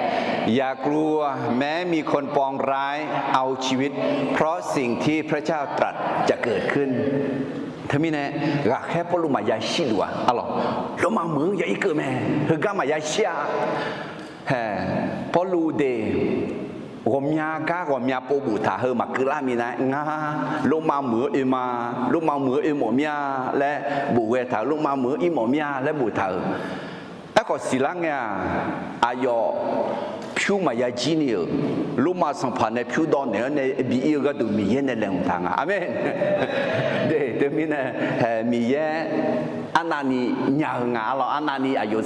อย่ากลัว แม้มีคนปองร้ายเอาชีวิต เพราะสิ่งที่พระเจ้าตรัสจะเกิดขึ้น Teumirnae, ghaqkhaer Pawrluv maqya shirluf-aq, arlawq, Lormav meuq-anr ya irkeuv mae. Heugar maqya shir-a. Haeq, Pawrluv de, ghawqmya gar ghawqmya pov boftaq heu maqkeuv lar minav-aer, ngar Lormav meuq-anr oe ma, Lormav meuq-anr oe mawf mir-a laer bof ghae taq-euq, Lormav meuq-anr ir mawf mir-a laer boftaq-euq. Aerkhawf siqlar ngae-aq, aqyawf pyur maqya jir ni-euq, Lormav sanqpaq nae pyur dawv naeq-anr nae bi ir-eu gharduq Miqyaer nae laeqhmq taq nga. Aqmeq. De, teumirnae, haeq, Miqyaer arnavni nya-eu nga, arlawq, arnavni aqyawf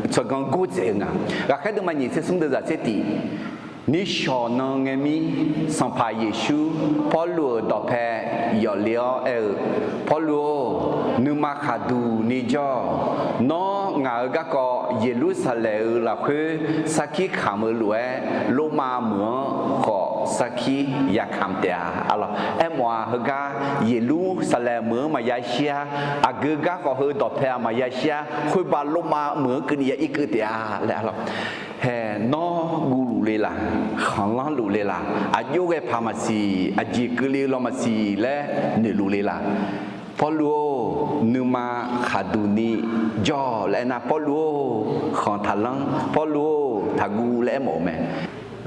tsawrganr gordzaeq-eu nga. Ghaqkhaer deuvma nyiq tser smr deuvzaq tser tiq. Nishawq nan ngae mir, Sanqpaq Yeqsur Pawrluv-euq dawqpae yawfle-awr aer-eu, Pawrluv-or, nuima khaqduq ni jawr-awq. Nawr ngaq-euq garkawv Yeqlursaqlaeq-euq lafkhoer sarkir kamq-eu lof-aer, Lormav meuq-anr khawf sarkir yakamq taef-a, arlawq. Aermawf-aq, heugar Yeqlursaqlaeq meuq-anr maqya shir-ar, aqgeu gar khawf heu dawqpae-aq maqya shir-ar, khoerbav Lormav meuq-anr keuvni ya irkeuv taef-a laer, arlawq. Haeq, nawr guvluf luf le laq? Khanqlanr luf le laq? Aqjox ghae paq maqsiq, aqjeq keuvle-eu lawr maqsiq laer noeqluf le laq? Pawrluv-or, nuima khaqduq ni jawr-awq laer aernar, Pawrluv-or, khanq taqlanr, Pawrluv-or, taqguv laer aermawf-eu mae.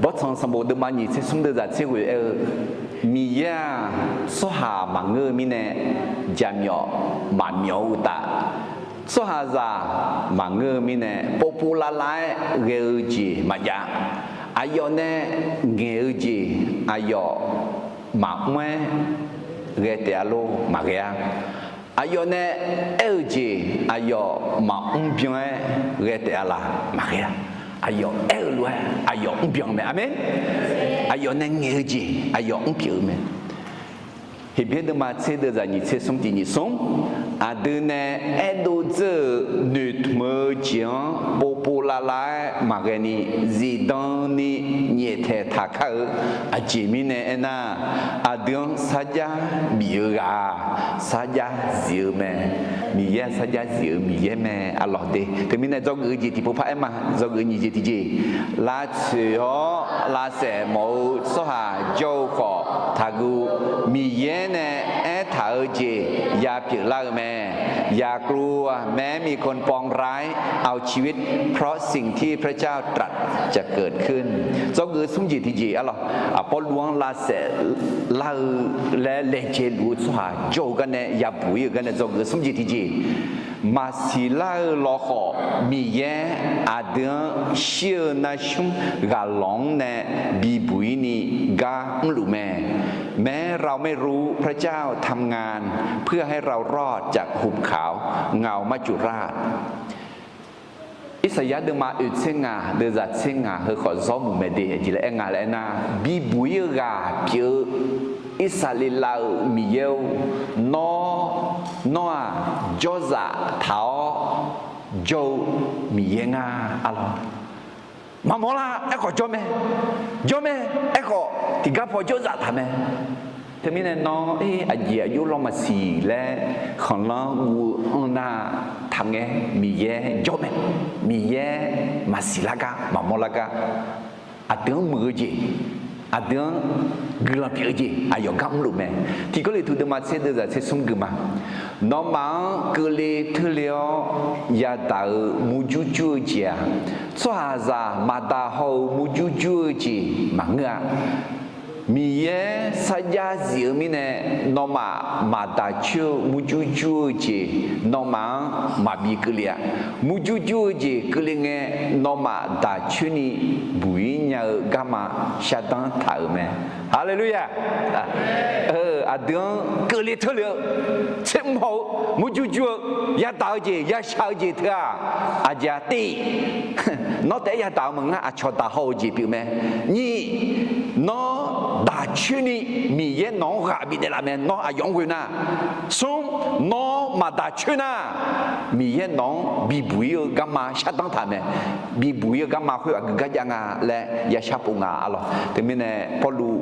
Bawrtsanq sanqbof deuvma nyiq tser smr deuvzaq tser ghoeq aer-eu, Miqyaer-aq, tsawrhaq maqngeur-eu mirnae, jaqmyawf maqmyawf-eu uqtaf, tsawrhaqzaq maqngeur-eu mirnae, povpov lavlav-aer ghae-eu jeq maqjav. Aqyawf nae ngaeq-eu jeq aqyawf maqmr-aer ghae taef-a lor? Maqghae-a. Aqyawf nae aer-eu jeq aqyawf maqmr byan-aer ghae taef-a laq? Maqghae-a. Aqyawf aer-eu lof-aer aqyawf mrbyan-eu mae. Aqmeq. Aqyawf nae ngaeq-eu jeq aqyawf mrpyeuf-eu mae. Heqbyaer deuvma tser deuvzaq nyiq tser smr tiq nyiq smr, aqdui nae aerdov dzeur-euq noeqtmq-eu jeq-anr povpov lavlav-aer maqghae ni, zifdan ni nyaeftaeq taqkar-eu. Aqjeq mirnae aernar, aqdui-anr sarjax bif-eu ghaq-aq, sarjax zif-eu mae. Miqyaer sarjax zif-eu Miqyaer mae. Arlawq de, teumirnae dzawgeuf-eu jeq tiqpov par aer ma. Dzawgeuf nyiq jeq tiqjeq, lavtsoeq-awr lavsaef mawf-eu tsawrhaq jawr-eu khawf taqguv. Miqyaer nae aertaq-eu jeq yapyeuf lar-eu mae. อย่ากลัว แม้มีคนปองร้ายเอาชีวิต เพราะสิ่งที่พระเจ้าตรัสจะเกิดขึ้น Dzawgeuf smr jeq tiqjeq arlawq, Pawrluv-anr lavsaef lar-eu laer laejae luf-eu tsawrhaq jawr-eu garnae yabuq-ir-eu garnae dzawgeuf smr jeq tiqjeq, maqsiq lar-eu lawkhawf Miqyaer aqdui-anr shir-eu narsmr ghaqlawq-anr nae bibuq-ir ni gar mrluf mae. แม้เราไม่รู้ พระเจ้าทำงาน เพื่อให้เรารอดจากหุบเขา เงามัจจุราช Irsaqyar deuvma oeq tser ngaq deuvzaq tser ngaq heu khawf zawr muiq mae de. Aqjeq laer aer nga laer aernar, bibuq-ir-eu ghaq pyeuf-eu Irsaqleqlav-euq Miqyaer-or, nawr, nawr-aq, jawrzaf taq-awr jawr-eu Miqyaer nga. Arlawq, maqmawr lar aerkhawf jawr mae. Jawr mae aerkhawf tiqgar paw jawrzaf taq mae. Teumirnae nawr-ir aqjeq aqjox lawr maqsiq laer khanqlanr guv-eu anr nar, taqngae, Miqyaer jawr mae. Miqyaer maqsiq lar gar maqmawr lar gar aqdui-anr muiq-eu jeq, aqdui-anr guiqlanq pyeuf-eu jeq aqyawf gar mrluf mae. Tiqkawv leqtuq deuvma tser deuvzaq tser smr gui ma. Nawmaf-anr keuvle teurle-awr yadaq-euq murjur jur-eu jeq-aq, tsawrhaqzaq maqdaq haw-eu murjur jur-eu jeq maqngeur-a. Miqyaer sarjax zif-eu mirnae, nawmaf maqdaq coer-eu murjur jur-eu jeq nawmaf-anr maqbi keuvle-a. Murjur jur-eu jeq keuvle ngae, nawmaf daq coer ni buq-ir nya-eu garma shardanr taq-euq mae. Haleluya! Aqdui-anr keuvle teurle-eu, tsermr haw-eu, murjur jur-eu, yadaq-eu jeq yashaq-eu jeq teu-aq, aqjeq-aq, tiq, nawr taef-aer yadaq-eu maqngeur, aqcawq daq haw-eu jeq pyeuf mae. Nyiq, nawr daq coer ni Miqyaer nawq-anr ghaq bidaef laf mae, nawr aqyawf-anr ghoe nar. Smr, nawr maqdaq coer nar, Miqyaer nawq-anr bibuq-ir-eu garma shardanr taq mae. Bibuq-ir-eu garma khoer aqgeu gar jav nga laer yashar pov nga arlawq. Teumirnae Pawrluv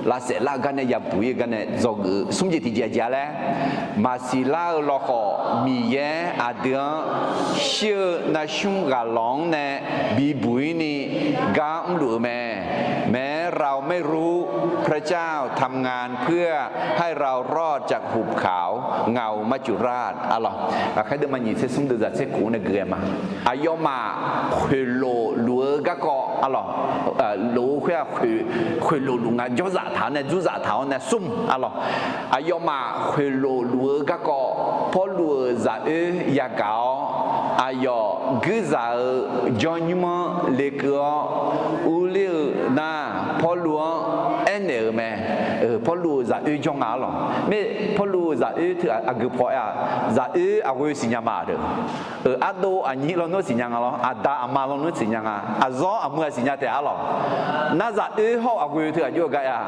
lavsaef lar-eu gar nae yabuq-ir-eu gar nae dzawgeuf-eu smr jeq tiqjeq aqjeq-a laer, maqsiq lar-eu lawkhawf Miqyaer aqdui-anr shir-eu narsmr ghaqlawq-anr nae bibuq-ir ni gar mrluf-eu mae. แม้เราไม่รู้พระเจ้าทำงานเพื่อให้เรารอดจากหุบเขาเงามัจจุราช arlawq. Ghaqkhaer deuvma nyiq tser smr deuvzaq tser kof nae gui-aer ma. Aqyawfmaf khoeqlof luf-eu garkawv arlawq, lof-eu khoer-aq, khoeqlof luf nga, jawrzaf taq-awr nae, dzurzaf taq-awr nae smr arlawq. Aqyawfmaf khoeqlof luf-eu garkawv Pawrluv-euq zaqoer yagaq-awr, aqyawf guirzaq-eu jawrnymr-anr lekeuv-awr urler-eu nar, Pawrluv-anr aernaeq-euq mae. Pawrluv-euq zaqoer jawr nga arlawq. Mae, Pawrluv-euq zaqoer teu aqgeu paw aer-aq, zaqoer aqghoe siqnya ma deuq. Ardov aqnyir lawnmr siqnya nga lawr, aqda aqma lawnmr siqnya nga, aqzawr aqmuiq-a siqnya taef arlawq. Nar zaqoer hawr-eu aqghoe teu aqjox-eu gar aer-a.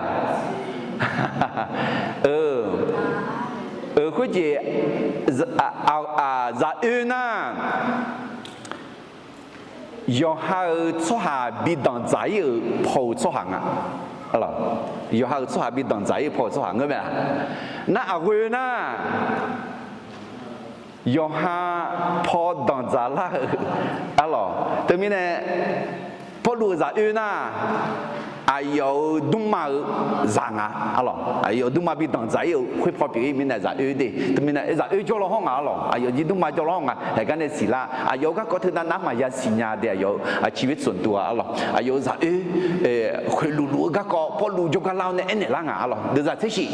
Khoerjeq, zaqoer nar, yawqha-euq tsawrhaq bi danqdzaq-ir-euq paw-euq tsawrhaq nga. Yawqha-euq tsawrhaq bi danqdzaq-ir-eu paw-euq tsawrhaq ngeur mae-a. Nar aqghoe nar, yawqha paw danqdzaq lar-euq arlawq. Teumirnae, Pawrluv-euq zaq oer nar, aqyawf-euq dmrma-eu zaq nga arlawq. Aqyawf dmrma bi danqdzaq ir-euq khoer paw pyeuf ir mirnae zaq oer de. Teumirnae zaq oer jawr law hawr nga arlawq. Aqyawf jir dmrma jawr law hawr nga. Haeq gar nae siqlar, aqyawf-euq garkawv teunav nar maqya siqnya de aqyawf-eu ชีวิตส่วนตัว arlawq. Aqyawf-euq zaq oer khoeq luf luf-eu garkawv Pawrluv jawrgar lar-awr nae aernaeq lar nga arlawq. Deuq zaq tser shif.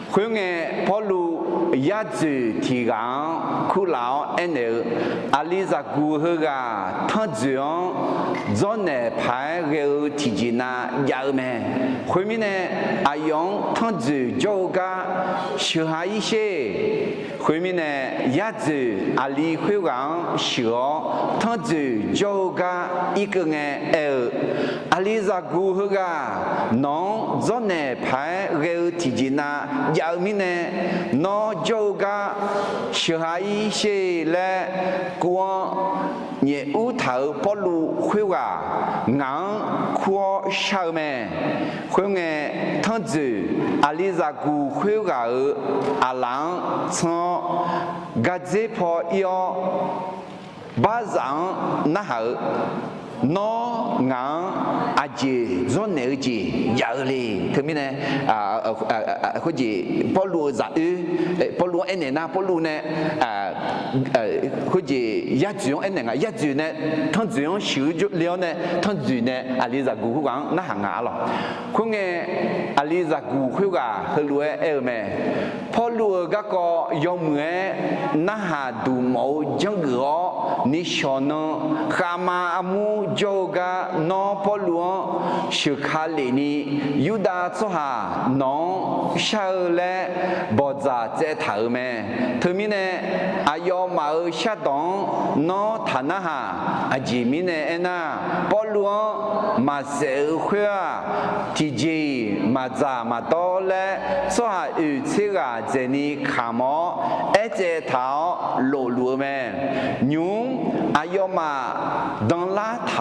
Khoerngae, Pawrluv yar dzoeq tiq ghaq-anr kurlaf-awr aernaeq-eu, Aqlizaq guq heughaq tanrjoeq-anr dzawrnaeq paq-aer ghae-eu tiqjeq nav jav-eu mae. Khoermirnae, aqyawf-anr tanrjoeq jawr-eu gar sheuqha ir sher. Khoermirnae, yar dzoeq aqli khoerghaq-anr sheuq-awr tanrjoeq jawr-eu gar irkeuv ngae aer-eu, Aqlizaq guq heughaq nawq-anr dzawrnaeq paq-aer ghae-eu tiqjeq nav jav-eu mirnae, nawr jawr-eu gar sheuqha ir sher laer kuv-anr nyaef ur taq-euq Pawrluv khoerghaq ngaq-anr kur-awr shar-eu mae. Khoerngae, tanrjoeq Aqlizaq guq khoerghaq-euq aqlaf-anr tsanr-awr, gardzer paw ir-awr, barzaf-anr narhaq-eu, Nawr ngaq-anr aqjeq dzawrnaeq-eu jeq jav-eu le. Teumirnae, khoerjeq Pawrluv-euq zaq oer, Pawrluv-anr aernaeq nar Pawrluv nae khoerjeq yar dzoeq-anr aernaeq nga. Yar dzoeq nae tanrjoeq-anr sheuq-eu le-awr nae tanrjoeq nae Aqlizaq guq khoerghaq-anr narhaq nga arlawq. Khoerngae, Aqlizaq guq khoerghaq heulof-aer aer-eu mae. Pawrluv-euq garkawv yawmuiq-aer narhaq duq mawf-eu janrgeuf-awr nishawq nan khavma armur jawr-eu gar nawr Pawrluv-anr sheuqka lef ni, Yurdav tsawrhaq nawq-anr shar-eu laer bawqdzaq tsaev taq-euq mae. Teumirnae, aqyawfmaf-euq shardawq-anr nawr taq narhaq. Aqjeq mirnae aernar, Pawrluv-anr maqsaef-eu khoer-aq, tiqjeq-iq maqdzaq maqdawr laer tsawrhaq oeq tser ghaq dzaeqni kamq-awr aertsaev taq-awr lofluf-eu mae. Nymq-mr aqyawfmaf danlar taq-awr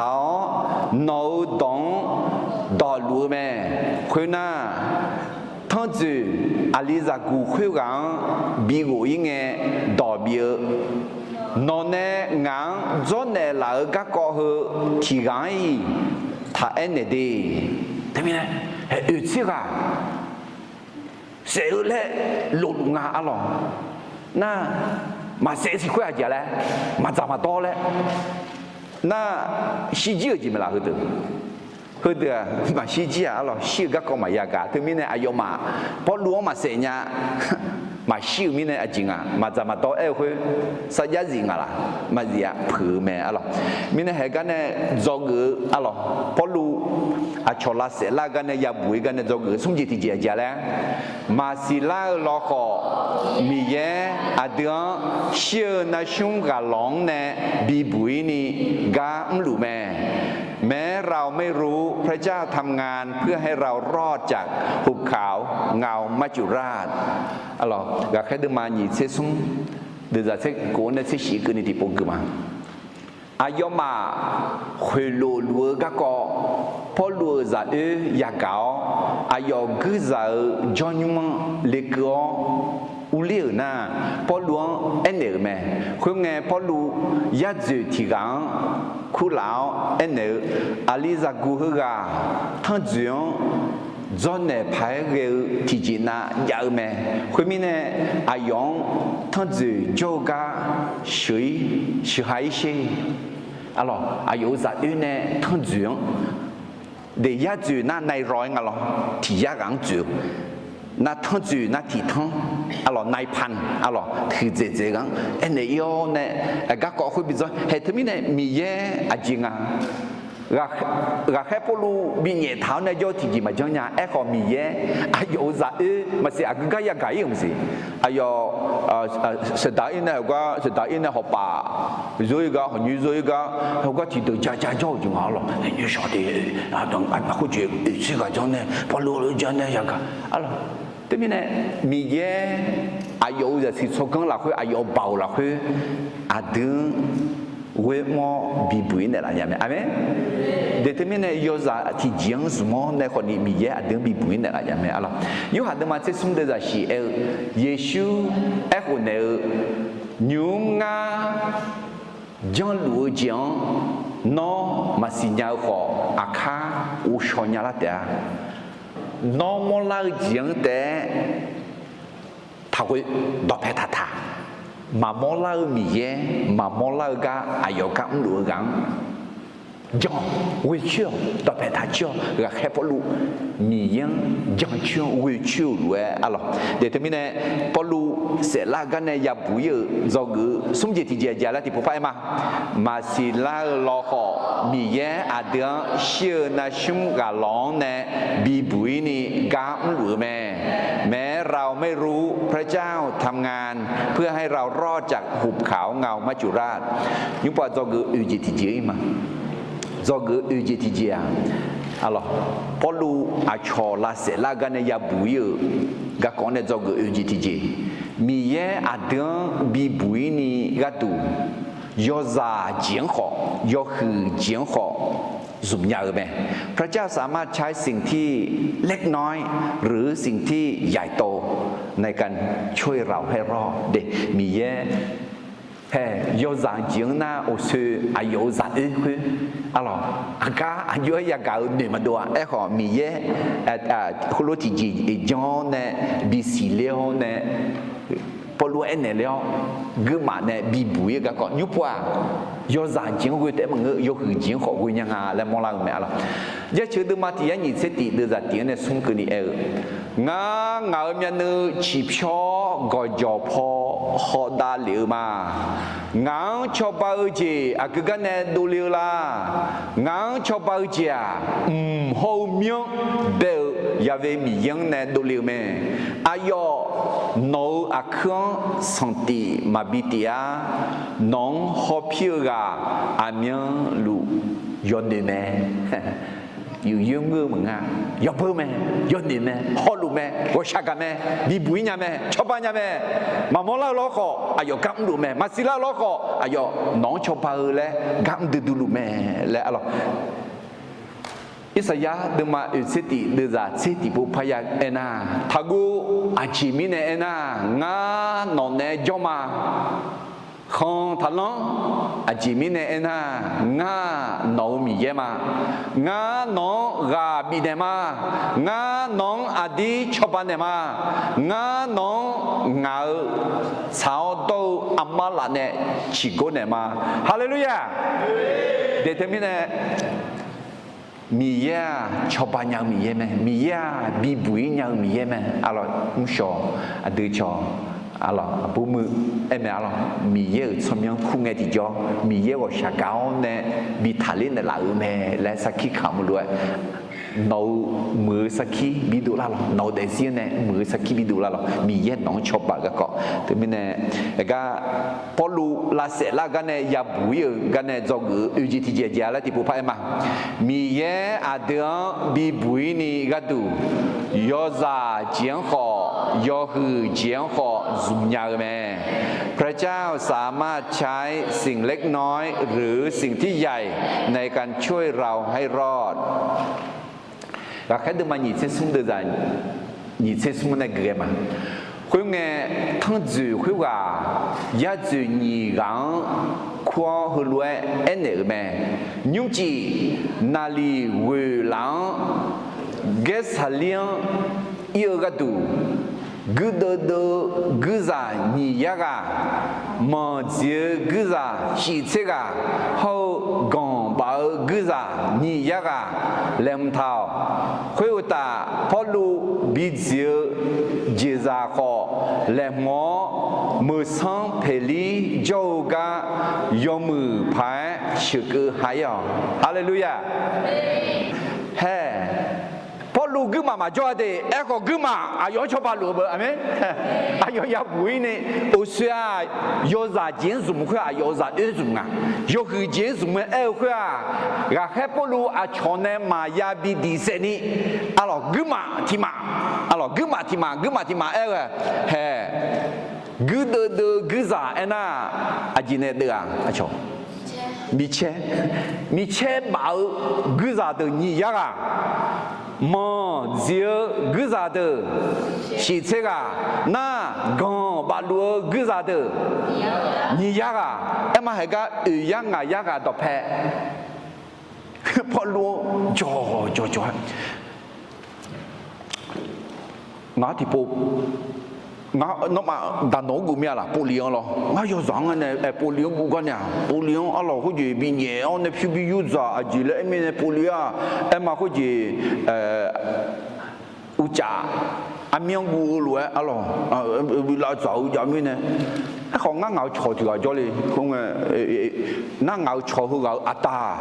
nawq-euq dawq-anr dawqluf-eu mae. Khoernar, tanrjoeq Aqlizaq guq khoerghaq-anr bighof ir ngae dawq bif-eu, Nawq nae ngaq-anr dzawrnaeq laf-euq garkawv heu tiq ghaq-anr-iq taq aernaeq de. Teumirnae, oeq tser ghaq saef-eu laer lofluf nga arlawq. Nar, maqsaef siq khoer aqjeq laer, maqdzaq maqdawr laer, nar, shirjir-euq jeq maeqlaf heudeuq. Heudeuq-aq maqshir jir-aq arlawq, shir-eu garkawv maqya gaq. Teumirnae aqyawfmaf Pawrluv-anr maqsaef nya, maqshir-euq mirnae aqjeq nga. Maqdzaq maqdawr aer-eu khoer sarjax zif nga laq? Maqzif-a, peuq-eu mae arlawq. Mirnae haeq gar nae dzawgeuf-eu arlawq, Pawrluv aqcawq lavsaef lar-eu gar nae yabuq-ir gar nae dzawgeuf-eu smr jeq tiqjeq aqjeq laer, maqsiq lar-eu lawkhawf, Miqyaer aqdui-anr shir-eu narsmr ghaq lawq-anr nae bibuq-ir ni gar mrluf mae. แม้เราไม่รู้ พระเจ้าทำงานเพื่อให้เรารอดจากหุบเขา เงามัจจุราช Ghaqkhaer deuvma nyiq tser smr, deuvzaq tser kof-anr nae tser shif keuvni tiqpov gui ma. Aqyawfmaf khoeqlof luf-eu garkawv, Pawrluv-euq zaq oer yagaq-awr, aqyawf guirzaq-eu jawrnymr-anr lekeuv-awr urler-euq nar, Pawrluv-anr aernaeq-euq mae. Khoerngae, Pawrluv yar dzoeq tiq ghaq-anr kurlaf-awr aernaeq-eu, Aqlizaqguq heughaq tanrjoeq-anr dzawrnaeq paq-aer ghae-eu tiqjeq nav jav-eu mae. Khoermirnae, aqyawf-anr tanrjoeq jawr-eu gar sheuq-ir, sheuqha-ir sher. Arlawq, aqyawf-euq zaq oer nae tanrjoeq-anr, de yar dzoeq nar นายร้อย nga lawr, tiq yar ghaq-anr dzoeq-eu, nar tanrjoeq nar tiq tanr, arlawq นายพัน arlawq, huiqdzaeq dzaeq ghaq-anr aernaeq-ir-awr nae, garkawv khoer bi dzawr haeq teumirnae Miqyaer aqjeq nga. Ghaqkhaer Pawrluv binyaef taq-awr nae jawr-eu tiqjeq maqjanr nya. Aerkhawf Miqyaer aqyawf-euq zaq oer maqsiq aqgeu gar yagaq-ir-euq maqsiq. Aqyawf saqdaq-ir nae hawgar, saqdaq-ir nae hawpaf zor-ir gar, hawqnyoer zor-ir gar, hawgar tiqdeuq ja ja jawr-euq jeq nga lawr. Nyoershawq de, khoerjeq oeqtser ghaq janr nae Pawrluv-anr janr nae yagaq. Arlawq, teumirnae Miqyaer aqyawf-euq zaqsiq tsawrganr lafkhoer, aqyawf-euq baoq lafkhoer, aqdui-anr ghoer mr-awr bibuq-ir naeqlaf nya mae. Aqmeq. De teumirnae yawzaq tiqjeq-anr zmq-awr nae khawfni Miqyaer aqdui-anr bibuq-ir naeqlaf nya mae arlawq. Yorhaq deuvma tser smr deuvzaq shif aer-eu, Yeqsur aerkhof naeq-eu, nymq-mr ngar janrluf-eu jeq-anr Nawr maqsiq nya-eu khawf, aqkar ghovshaw nya lar taef-a. Nawr mawrlar-eu jeq-anr taef-aer taqghoe dawqpae taqtaq. Maqmawr lar-eu Miqyaer, maqmawr lar-eu gar aqyawf gar mrluf-eu ghaq-anr jan-awq, ghoecoer-awq, dawqpae taqcoer-awq. Ghaqkhaer Pawrluv Miqyaer-anr jancoer-anr ghoecoer-euq lof-aer arlawq. Daefteu mirnae, Pawrluv saeflar gar nae yabuq ir-euq dzawgeuf-eu smr jeq tiqjeq aqjeq-aq laer tiqpov par-aer ma. Maqsiq lar-eu lawkhawf, Miqyaer aqdui-anr shir-eu navsmr ghaq lawq-anr nae bibuq ir ni gar mrluf-eu mae. แม้เราไม่รู้พระเจ้าทำงานเพื่อให้เรารอดจากหุบเขาเงามัจจุราช Nymrpov dzawgeuf oeq jeq tiqjeq ir ma. Dzawgeuf oeq jeq tiqjeq-aq, arlawq, Pawrluv aqcawq lavsaef lar gar nae yabuq ir-euq garkawv nae dzawgeuf oeq jeq tiqjeq. Miqyaer aqdui-anr bibuq ir ni gharduq, yawzaq jeq-anr khawf, yawhuiq jeq-anr khawf zmq nya-eu mae. พระเจ้าสามารถใช้สิ่งที่เล็กน้อยหรือสิ่งที่ใหญ่โตในการช่วยเราให้รอด Daef, Miqyaer, hae, yawzaq jeq-anr nar-awq, oeq aqyawf-euq zaq oer khoer, arlawq, aqgar aqjox-aer yagaq-eu noeq maqdov-a. Aerkhawf, Miqyaer heulof tiqjeq-iq jan-awr nae bisiq ler-awr nae, Pawrluv aernaeq ler-awr, guirmaf nae bibuq ir-eu garkawv nymrpov-aq, yawzaq jeq-anr ghoe taef-aer maqngeur, yawhuiq jeq-anr khawf ghoe nya nga laer mawrlar-eu mae, arlawq. Jaceuq deuvma tiq yar nyiq tser tif deuvzaq tif-anr nae smr keuvni aer-eu, Ngar ngaq-euq myavnuiv ciqpyawr gawqjawq paw hawdav lef-eu ma. Ngaq-anr cawba-eu jeq aqgeu gar nae dovle-eu la? Ngaq-anr cawba-eu jeq-aq, mq hawr-eu myanr bae-eu Yaqve Miqyaer-anr nae dovle-eu mae. Aqyawf nawq-euq aqkuir-anr sanqtif maqbi tif-ar. Nawq-anr hawpir-eu ghaq aqmyanluf yawnoeq mae. Yuf yoer ngeur-eu maqnga, yawbeu mae, yawnoeq mae, hawluf mae, ghawqshaq gaq mae, bibuq ir nya mae, cawba nya mae. Maqmawr lar-eu lawrkhawf aqyawf gar mrluf mae, maqsiq lar-eu lawrkhawf aqyawf nawq-anr cawba-eu laer gar mr duidui luf mae laer, arlawq. Irsaqyar deuvma oeq tser tif deuvzaq tser tif pov parya aernar, taqguv, aqjeq mirnae aernar, ngar nawq naeq-aer jawr ma. Khanq taqlanr, aqjeq mirnae aernar, ngar nawq-euq Miqyaer ma. Ngar nawq-anr ghaq bifnaeq ma. Ngar nawq-anr aqdir cawba naeq ma. Ngar nawq-anr ngaq-euq tsaq-awr dawr-eu armar laf nae ciqgor naeq ma. Haleluya! Daefteu mirnae, Miqyaer-aq cawba nya-eu Miqyaer mae, Miqyaer-aq bibuq ir nya-eu Miqyaer mae, arlawq. Mrshawq, aqdui cawq, arlawq, aqbur muiq aer mae, arlawq. Miqyaer-euq tsawrmyanr kur ngae tiqjawr, Miqyaer ghawqshaq gaq-awr nae bi taqler naeqlaf-euq mae laer sarkir kamq-eu lof-aer, nawq-euq muiq-eu sarkir bidov lar lawq. Nawq-eu daefzir-anr nae muiq-eu sarkir bidov lar lawq. Miqyaer nawq-anr cawba-euq garkawv. Teumirnae, aergar Pawrluv lavsaef lar gar nae yabuq ir-euq gar nae dzawgeuf-eu oeq jeq tiqjeq jeq-a laer tiqpov par aer ma. Miqyaer aqdui-anr bibuq ir ni gharduq, yawzaq jeq-anr khawf, yawhuiq jeq-anr khawf zmq nya-eu mae. พระเจ้าสามารถใช้สิ่งเล็กน้อยหรือสิ่งที่ใหญ่ในการช่วยเราให้รอด Ghaqkhaer deuvma nyiq tser smr deuvzaq nyiq tser smr nae geuf-aer ma. Khoerngae, tanrjoeq khoerghaq yadzoeq nyiq ghaq-anr kur-awr heulof-aer aernaeq-euq mae. Nymrcif naqliq ghoeq laf-anr Gaersaqlir-anr ir-eu gharduq, guirdeuv deuv-eu guirzaq nyiq yar ghaq, manq dziq-eu guirzaq shif tser ghaq, hawr-eu ganq baf-eu guirzaq nyiq yar ghaq laeqhmq taq-awq. Khoeruqtaf, Pawrluv bidziq-eu jeqzaq khawf laeqhmq-awr, meuqsanr peqlir jawr-eu gar yawmuiq paq-aer sheuqkeuv ha ir-awq. Haleluya! Hae, Pawrluv guirmaf maqjawr-a de. Aerkhawf guirmaf aqyawf-anr cawba luf-eu beu. Aqmeq. Aqyawf yabuq ir ni, uqshoe-aq, yawzaq jeq-anr zmq khoer aqyawf-euq zaq oer zmq nga. Yawhuiq jeq-anr zmq-aer aer-eu khoer-aq, ghaqkhaer Pawrluv aqcawq nae maqya bi diq saef ni, arlawq guirmaf tiq maf, arlawq guirmaf tiq maf, guirmaf tiq maf aer-eu hae. Guirdeuv deuv-eu guirzaq aernar, aqjeq nae deuv-aq, aqcawq micaer, micaer baf-eu guirzaq deuq nyiq yar ghaq, manq dziq-eu guirzaq deuq shif tser ghaq, nar ganq baf luf-eu guirzaq deuq nyiq yar ghaq. Aerma haeq gar oeq yar ngaq yar ghaq dawqpae Pawrluv-anr jawq jawq jawq-aer, ngaq-anr tiqpov, ngar nawmaf daqnawq-anr geuf mir-a laq, povlif-anr lawr. Ngar yawzaq-anr nae aer povlif-anr guv gar nae-aq, povlif-anr arlawq khoerjeq binyaef-awr nae pyur bi yur dzaq aqjeq laer aer mirnae povlif-aq, aer ma khoerjeq uqcaf armyanr guv-eu lof-aer arlawq, bi lavdzaq-eu jav mirnae. Aerkhawf ngar ngaq-euq cawq tiq ghaq jawrle. Khoerngae, nar ngaq-euq cawq heughaq-euq aqda-aq,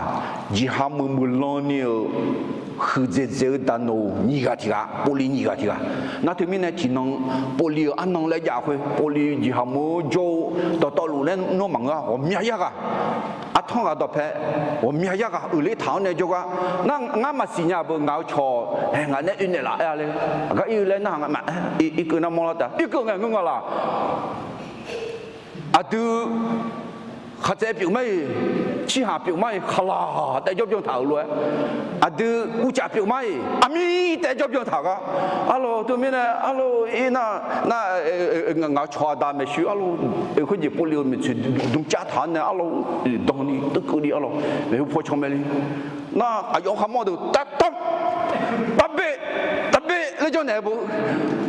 jeqha meuq meuq lan ni-euq huiqdzaeq dzaeq-eu daqnoq nyiq ghaq tiq ghaq, povlif nyiq ghaq tiq ghaq. Nar teumirnae tiqnan povlif-euq arnan laer jav khoer, povlif jeqha meuq-anr jawr-eu dawqtawvluf laer nawr maqngeur-a. Ghawqmya yar ghaq, artanr ghaq dawqpae ghawqmya yar ghaq uiqler taq-awr nae jawrgar. Nar ngar maqsiq nya beu ngaq-euq cawq-aer ngaq nae oe naeqlaf-aer-a laer aqgar ir-eu laer nar ngaq ma irkeuv nar mawrlar taef, irkeuv ngae ngeur nga laq. Aqdui khaqtsaev pyeuf mar-iq, cirhaq pyeuf mar-iq, khaqlaq taef jawr byan taq-euq lof-aer, aqdui uqcaf pyeuf mar-iq, aqmir taef jawr byan taq gar. Arlawq teumirnae arlawq ir nar, nar ngaq-euq cawq aqda maeqshi arlawq, khoerjeq povlif-eu maeqtsoeq dmcav taq-awr nae arlawq, dan ni teukeuvni arlawq maeqhu paw can mae le. Nar aqyawf kharmawr deuq taq taq, taqbe, taqbe laer janr naeq-eu beu.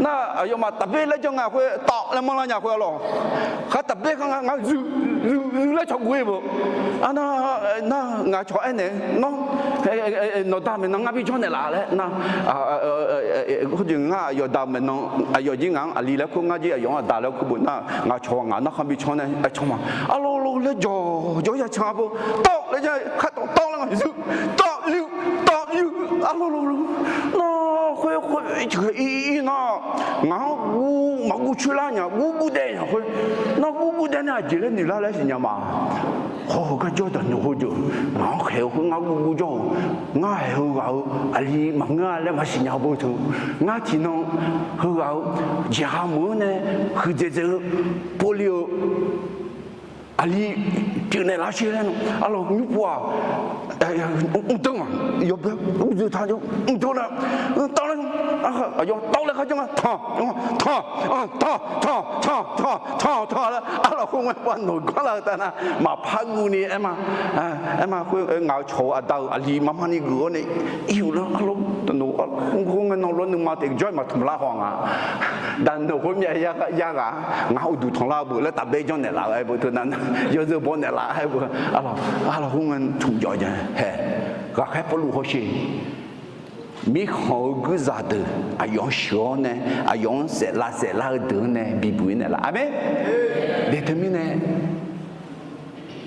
Nar aqyawfmaf taqbe laer janr nga khoer tawv laer manrlar nya khoer arlawq. Khar taqbe khar nga, ngar zuiq zuiq zuiq laer cawq guv-ir beu. Arnar, nar ngaq cawq aernaeq-eu nawr, nawqda maeqnan ngar bi janr naeqlaf laer nar, khoerjeq ngar aqyawf da maeqnan, aqyawf jir ngaq-anr aqli laer kur, ngar jir aqyawf-anr aqda laer kur beu nar, ngaq cawq ngaq narkhan bi can nae aer can ma. Arlawq lo laer jawq jawr ya can-a beu. Tawv laer janr khar tawv tawv laer nga zuiq, tawv luiv, tawv luiv, arlawq lo lo. Nar khoer khoer tiqghaq ir ir nar, ngaq-anr guv maqguv coer lar nya, guv guv daev nya khoer. Nar guv guv daev nae aqjeq laer noeq lar laer siqnya ma. Hawr-eu gar jawr daqnoeq heudeuq ngaq-anr khaeq-eu khoer ngar guv guv jawr-euq, ngar haeq heughaq-eu aqli maqngeur-a laer maqsiq nya beu teu. Ngar tiqnan heughaq-eu jeqha meuq-anr nae huiqdzaeq dzaeq-eu povlif-eu aqli pyeufnaeq lar sher laer na. Arlawq nymr pov-aq, mqdan-aq yawbae uqdui taq jawr mqdan na, tawv laer, aqyawf tawv laer kharjan-a, tanq, tanq, tanq, tanq, tanq, tanq, tanq laer arlawq khoerngae pov nawq ganr lar-eu tav nar maqpar guv ni aer ma. Aer ma khoer ngaq-euq cawq-eu aqda-euq aqli marmar ni geuf-awr nae ir-euq lar arlawq, khoerngae nan lawr nuima taef jawr-aer maqtanq lar haw nga. Daqnoeq khoer myav yar ghaq-a, ngaq-anr uqduq tanqlar-eu beu laer tafbae janrnaeq laf-eu aer beu teu nar, yawzeu baw naeq laf-aer beu, arlawq khoerngae tmq jawf ja hae. Ghaqkhaer Pawrluv hawsher, mirkhanq-eu guirzaq deuq aqyawf-anr sheuq-awr nae, aqyawf-anr saeflav saeflar-eu deuq-anr nae bibuq-ir naeq laf. Aqmeq. Daeq teumirnae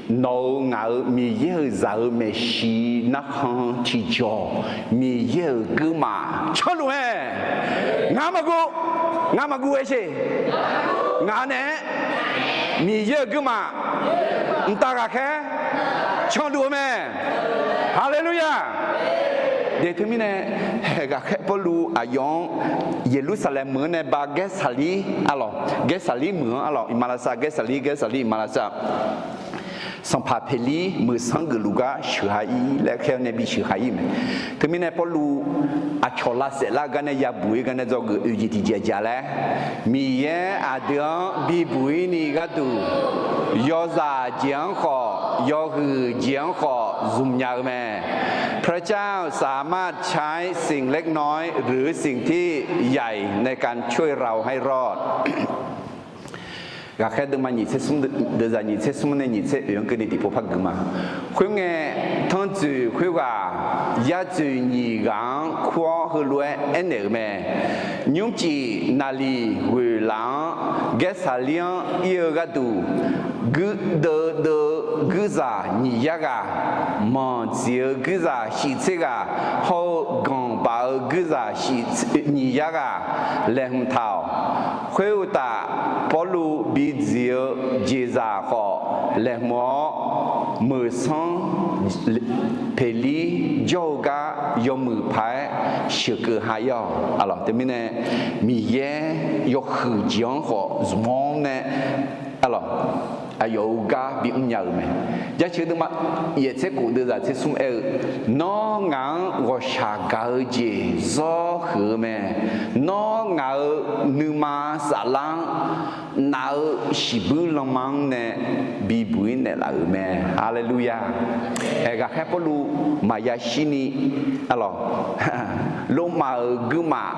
nawq-euq ngaq-euq Miqyaer-euq zaq-eu maeqshi narkhan tiqjawq, Miqyaer-euq guirmaf canluf mae. Ngar maqguv, ngar maqguv aer sher. Ngaq naeq-aer Miqyaer-euq guirmaf mqtav ghaqkhaer canluf-eu mae. Haleluya! Daeq teumirnae, ghaqkhaer Pawrluv aqyawf-anr Yeqlursaqlaeq meuq-anr nae ba Gaersaqlir arlawq, Gaersaqlir meuq-anr arlawq, iqmalavshav Gaersaqlir, Gaersaqlir iqmalavshav, Sanqpaq Peqlir meuq sanr geufluf gar sheuq ha ir laer khaer-awr nae bi sheuq ha ir mae. Teumirnae Pawrluv aqcawq lavsaef lar-eu gar nae yabuq-ir gar nae dzawgeuf oeq jeq tiqjeq aqjeq laer, Miqyaer aqdui-anr bibuq-ir ni gharduq, yawzaq jeq-anr khawf yawhuiq jeq-anr khawf zmq nya-eu mae. พระเจ้าสามารถใช้สิ่งเล็กน้อยหรือสิ่งที่ใหญ่ในการช่วยเราให้รอด Ghaqkhaer deuvma nyiq tser smr, deuvzaq nyiq tser smr nae nyiq tser oeq-anr keuvni tiqpov par gui ma. Khoerngae, tanrtsoeq khoerghaq yatsoeq nyiq ghaq-anr kur-awr heulof-aer aernaeq-euq mae. Nymrcif naqliq ghoeq laf-anr Gaersaqlir-anr ir-eu gharduq, guirdeuv deuv-eu guirzaq nyiq yar ghaq, manq dziq-eu guirzaq shif tser ghaq, hawr-eu ganq baf-eu guirzaq shif nyiq yar ghaq laeqhmq taq-awq. Khoeruqtaf, Pawrluv bidziq-eu jeqzaq khawf laeqhmq-awr, meuq sanr Peqlir jawr-eu gar yawmuiq paq-aer sheuqkeuv ha ir-awq. Arlawq, teumirnae Miqyaer yawhuiq jeq-anr khawf zmq-awr nae, arlawq, aqyawf-euq gar bimr nya-euq mae. Jaceuq deuvma yaef tser khof deuvzaq tser smr aer-eu, Nawr ngaq-anr ghawqshaq gaq-eu jeq zawr huiq-eu mae. Nawr ngaq-euq nuima saflar-anr naf-eu shiqbuir lanma-anr nae bibuq-ir naeqlaf-euq mae. Haleluya! Haeq, ghaqkhaer Pawrluv maqya shirni, arlawq, Lormav-euq guirmaf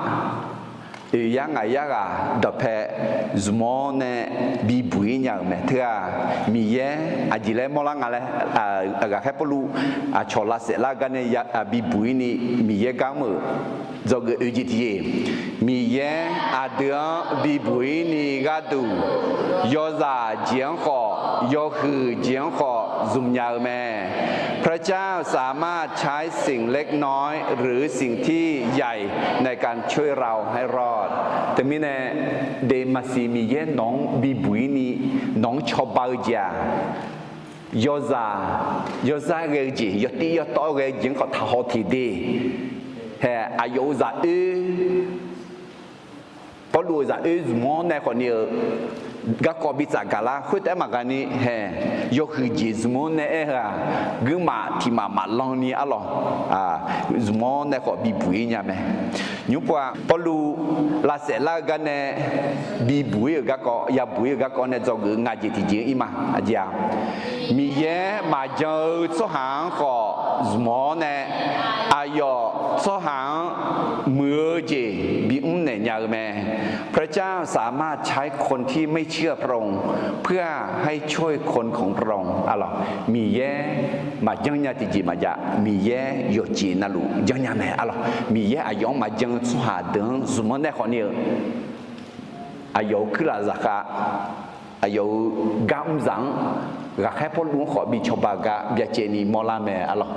oeq yar ngaq yar ghaq dawqpae zmq-awr nae bibuq-ir nya-euq mae. Teughaq Miqyaer aqjeq laer mawrlar nga laer, ghaqkhaer Pawrluv aqcawq lavsaef lar-eu gar nae bibuq-ir ni Miqyaer gar mr-euq dzawgeuf oeq jeq tiqjeq, Miqyaer aqdui-anr bibuq-ir ni gharduq, yawzaq jeq-anr khawf, yawhuiq jeq-anr khawf zmq nya-eu mae. พระเจ้าสามารถใช้สิ่งเล็กน้อยหรือสิ่งที่ใหญ่ในการช่วยเราให้รอด Teumirnae, de maqsiq Miqyaer nawq-anr bibuq-ir ni nawq-anr cawba-eu jeq-aq, yawzaq, yawzar ghae-eu jeq, yawtiv yawtawv ghae-eu jeq-anr khawf taqhaw teq de. Haeq, aqyawf-euq zaq oer Pawrluv-euq zaq oer zmq-awr nae khawfni-euq garkawv bitsaf gaqlar khoertaef-aer maqghaq ni haeq, yawhuiq jeq zmq-awr nae aer-eu-aq, guirmaf tiq maf maqlan ni arlawq, zmq-awr nae khawf bibuq-ir nya mae. Nymr pov-aq, Pawrluv lavsaef lar-eu gar nae bibuq-ir-euq garkawv, yabuq-ir-euq garkawv nae dzawgeuf-eu nga jeq tiqjeq-anr ir ma. Aqjeq-aq, Miqyaer maqjan-eu tsawrhaq-anr khawf zmq-awr nae, aqyawf tsawrhaq-anr muiq-eu jeq bimr naeq nya-eu mae. พระเจ้าสามารถใช้คนที่ไม่เชื่อพระองค์ เพื่อให้ช่วยคนของพระองค์ Miqyaer maqjanr nya tiqjeq maqjav, Miqyaer yawqjeq navluf janrnya mae arlawq. Miqyaer aqyawf-anr maqjan-eu tsawrhaq deuq-anr zmq-anr nae khawfni-eu, aqyawf-euq kuirlaf zaqkhav, aqyawf-euq gar mr zaq-anr, ghaqkhaer Pawrluv-anr khawf bi cawba gar byacaevni mawrlar mae arlawq.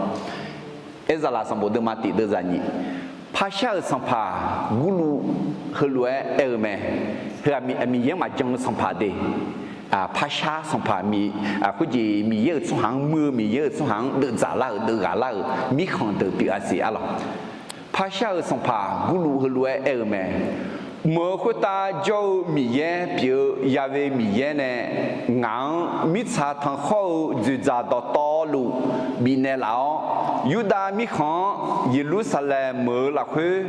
Aerzaqlaf sanqbof deuvma tiq deuvzaq nyiq, parshar-euq sanqpaq gurluv heulof-aer aer-eu mae. Heu-aq, Miqyaer-anr maqjan-eu sanqpaq de. Parshar sanqpaq, khoerjeq Miqyaer-euq tsawrhaq-anr muir-eu, Miqyaer-euq tsawrhaq-anr deuvdzaq lar-euq, deuvghaq lar-euq, mirkhanq deuq pyeuf-a siq arlawq. Parshar-euq sanqpaq gurluv heulof-aer aer-eu mae. Mq-euq khoertav jawr-eu Miqyaer pyeuf-eu Ya'we Miqyaer nae ngaq-anr mirtsaq tanqkhawr-eu dzoeqdzaq dawqtawvluf bifnaeq laf-awr, Yurdav mirkhanq-anr Yeqlursaqlaeq meuq-eu lafkhoer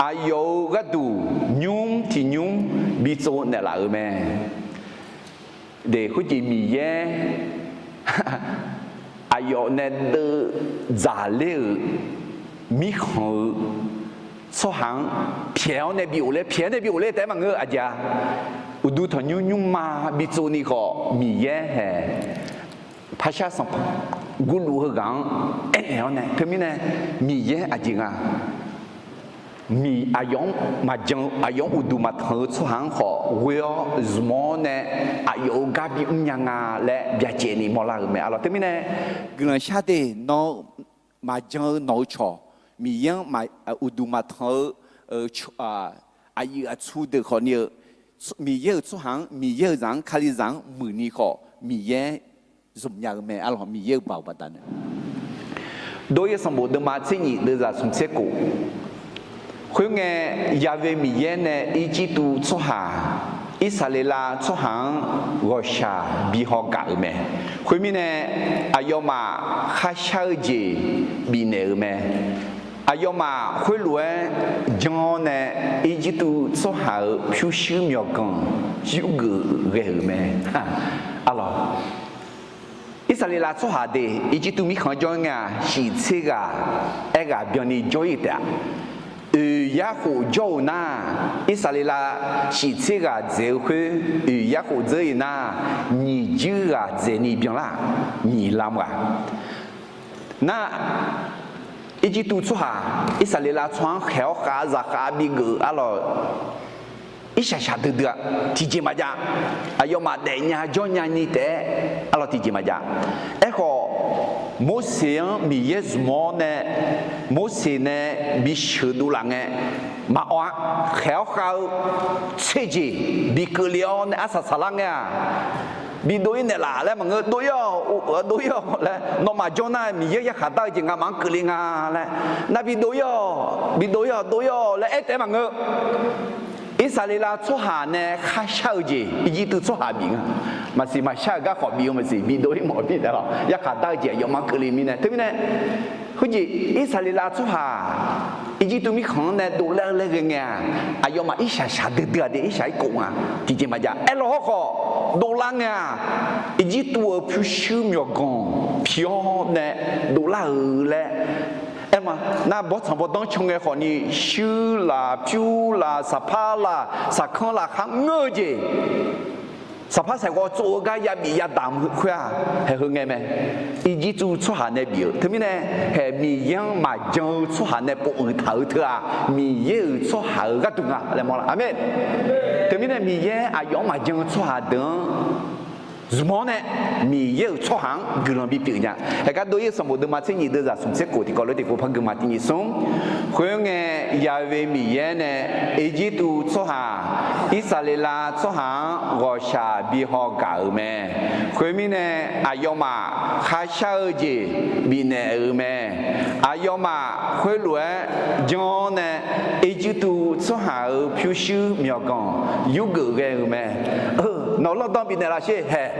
aqyawf-euq gharduq nymr tiq nymr bitsov naeqlaf-euq mae. Deq khoerjeq Miqyaer aqyawf nae deuvdzaq ler-euq mirkhanq-eu tsawrhaq-anr pyaeq-awr nae bi of ler, pyaeq-awr nae bi of ler taef-aer maqngeur-eu aqjeq-a. Uqduq tanqnymr nymrma bitsovni khawf Miqyaer haeq parshar sanqpaq gurluv heughaq-anr aernaeq-awr nae, teumirnae Miqyaer aqjeq nga, aqyawf-anr maqjan-eu, aqyawf-anr uqduq maqtanq-eu tsawrhaq-anr khawf ghoe-awr zmq-awr nae aqyawf-euq gar bimr nya nga laer byacaevni mawrlar-euq mae arlawq. Teumirnae guiqlanq shar de, nawr maqjan-eu nawq-eu cawq, Miqyaer-anr uqduq maqtanq-eu aqyuif aqtsu deuq khawfni-eu, Miqyaer-euq tsawrhaq-anr, Miqyaer-euq zaq-anr, Kalizaq-anr muiqni khawf Miqyaer zmq nya-eu mae arlawq. Miqyaer-euq baoq baqdanae Dov-ir sanqbof deuvma tser nyif deuvzaq smq tser khof. Khoerngae, Ya'we Miqyaer nae Irjirtuv tsawrhaq, Irsaqleqlav tsawrhaq-anr ghawqshaq bi haw gaq-euq mae. Khoermirnae, aqyawfmaf kharshar-eu jeq bifnaeq-euq mae. Aqyawfmaf khoerlof-aer janr-awr nae Irjirtuv tsawrhaq-euq pyurshuir myawqganq yurgeuf ghae-euq mae arlawq. Irsaqleqlav tsawrhaq de Irjirtuv mirkhanq-anr jawr ngae-aq, shiq tser ghaq aerghaq byanni jawr-ir taef-a. Oeq yarkhof jawr-euq nar, Irsaqleqlav shiq tser ghaq dzaeq-eu khoer oeq yarkhof dzeur-ir nar, nyiq juir ghaq dzaeqni byanlar, nyiq lam ghaq. Nar, Irjirtuv tsawrhaq Irsaqleqlav tsawrhaq-anr khaeq-awr khav zaqkhav bigeuf arlawq. Irshaq shaq duidui-a, tiqjeq maqjav. Aqyawfmaf daefnya jawrnya ni taef-aer arlawq, tiqjeq maqjav. Aerkhawf, Morseq-anr Miqyaer zmq-awr nae, Morseq nae bisheuq dovlaf ngae, maqawq-a, khaeq-awr khav-eu tser jeq bi keuvle-awr nae arsaq saqlar ngae-aq, bi dov-ir naeqlaf laer maqngeur, dov-ir-awq, dov-ir-awq laer, nawmaf jawr nar Miqyaer yarkhaq dar-eu jeq ngamaf-anr keuvle nga laer, nar bi dov-ir-awq, bi dov-ir-awq, dov-ir-awq laer aer taef-aer maqngeur. Irsaqleqlav tsawrhaq nae kharshar-eu jeq Irjirtuv tsawrhaq bif nga. Maqsiq maqshar-euq gar khawf bif-eu maqsiq, bidov-ir mawf-eu mirnae lawq, yarkhaq dar-eu jeq aqyawfmaf keuvle mirnae. Teumirnae, khoerjeq Irsaqleqlav tsawrhaq Irjirtuv mirkhanq-anr nae dovlar-eu laer ghae ngae-aq, aqyawfmaf irshaq shaqdui dui-aq de, irshaq irkov nga. Tiqjeq maqjav. Aerlawq hawrkhawf, dovlar ngae-aq, Irjirtuv-euq pyurshuir myawqganq pi-awr nae dovlar-euq laer aer ma. Nar bawrtsanq bawrdanr can ngae khawfni, shuir laf, pyur laf, saqpar laf, saqkanr laf, kharngeur-eu jeq, saqpar saeqghawv tsov-eu gar yabif yadaq khoer-aq, haeq heu ngae mae. Irjirtuv tsawrhaq nae bif-euq. Teumirnae, haeq Miqyaer-anr maqjan-eu tsawrhaq nae pov uiq taq-euq teu-aq, Miqyaer-euq tsawrhaq-euq gharduq nga laer mawr la. Aqmeq. Teumirnae Miqyaer aqyawf-anr maqjan-eu tsawrhaq deuq-anr zmq-awr nae, Miqyaer-euq tsawrhaq-anr guiqlanq bipyeuf nya. Haeq gar dov-ir-eu sanqbof deuvma tser nyiq deuvzaq smq tser kof tiqkawv lof tiqpov par guima tiq nyiq smr. Khoerngae, Ya'we Miqyaer nae Irjirtuv tsawrhaq, Irsaqleqlav tsawrhaq-anr ghawqshaq bihaw gaq-euq mae. Khoermirnae, aqyawfmaf kharshar-eu jeq bifnaeq-euq mae. Aqyawfmaf khoerlof-aer jan-awr nae Irjirtuv tsawrhaq-euq pyurshuir myawqganq yurgeuf ghae-euq mae. Nawq-euq lawrdan bifnaeq laf sher haeq.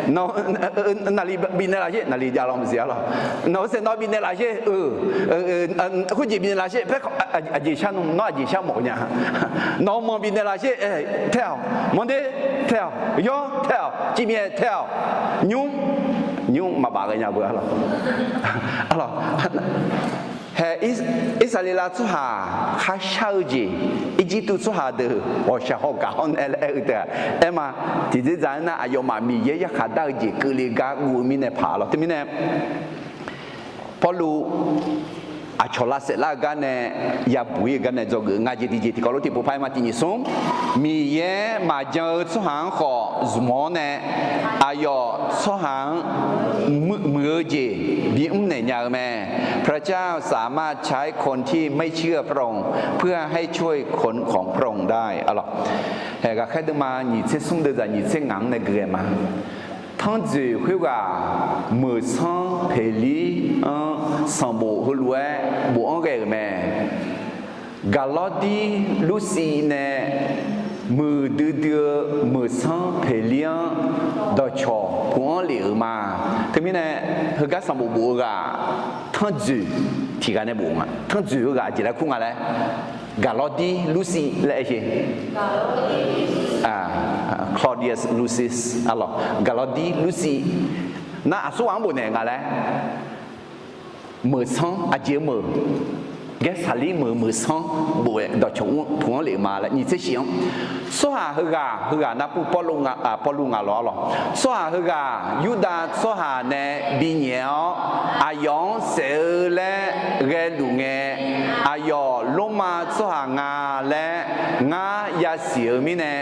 Nawq-eu naqli bifnaeq laf sher, naqli jav law maqsiq arlawq. Nawq-eu saeqnawv bifnaeq laf sher, khoerjeq bifnaeq laf sher, paer aqjeq shar nmr, nawr aqjeq shar mawf nya. Nawq-eu manq bifnaeq laf sher, tae-awq, manq de, tae-awq, yawr, tae-awq, civmyaev, tae-awq, nymr, nymr maqbaf ghae nya beu arlawq. Arlawq. Haeq, Irsaqleqlav tsawrhaq kharshar-eu jeq, Irjirtuv tsawrhaq deuq ghawqshaq haw gaq-awr nae laer aer-eu taef-a. Aer ma, tiqdzer dzaq-aer nar aqyawfmaf Miqyaer yarkhaq dar-eu jeq keuvle gar guv-eu mirnae paq-a lawq. Teumirnae, Pawrluv aqcawq lavsaef lar-eu gar nae yabuq-ir-eu gar nae dzawgeuf nga jeq tiqjeq tiqkawv lof tiqpov par-aer ma tiq nyiq smr. Miqyaer maqjan-eu tsawrhaq-anr khawf zmq-awr nae, aqyawf tsawrhaq-anr muiq-eu jeq bimr naeq nya-eu mae. พระเจ้าสามารถใช้คนที่ไม่เชื่อพระองค์ เพื่อให้ช่วยคนของพระองค์ได้ Haeq ghaqkhaer deuvma nyiq tser smr deuvzaq nyiq tser ngaq-anr nae gui-aer ma. Tanrjoeq khoerghaq meuqsanr peqlir-anr sanqbof heulof-aer bofanr ghae-euq mae. Gaqlawrdir Lursiv nae muiqdui dui-eu meuqsanr peqlir-anr dawqcawq puq-anr lef-euq ma. Teumirnae, heugar sanqbof bof-eu ghaq tanrjoeq tiq ghaq nae bof nga. Tanrjoeq-eu ghaq jeq laer kur nga laer, Gaqlawrdir Lursiv laer aer sher. Claudius Lucius arlawq, Gaqlawrdir Lursiv nar aqsurghaq-anr bofnaeq nga laer, meuqsanr aqjeq-eu meuq, Gaersaqlir meuq meuqsanr bof-aer dawqcawq puq-anr lef-eu ma laer nyiq tser shif-anr. Tsawrhaq heughaq heughaq narpur Pawrluv nga lawq arlawq. Tsawrhaq heughaq Yurdav tsawrhaq nae binyaef-awr aqyawf-anr saef-eu laer ghaeluf ngae, aqyawf Lormav tsawrhaq nga laer ngar yasiq-eu mirnae,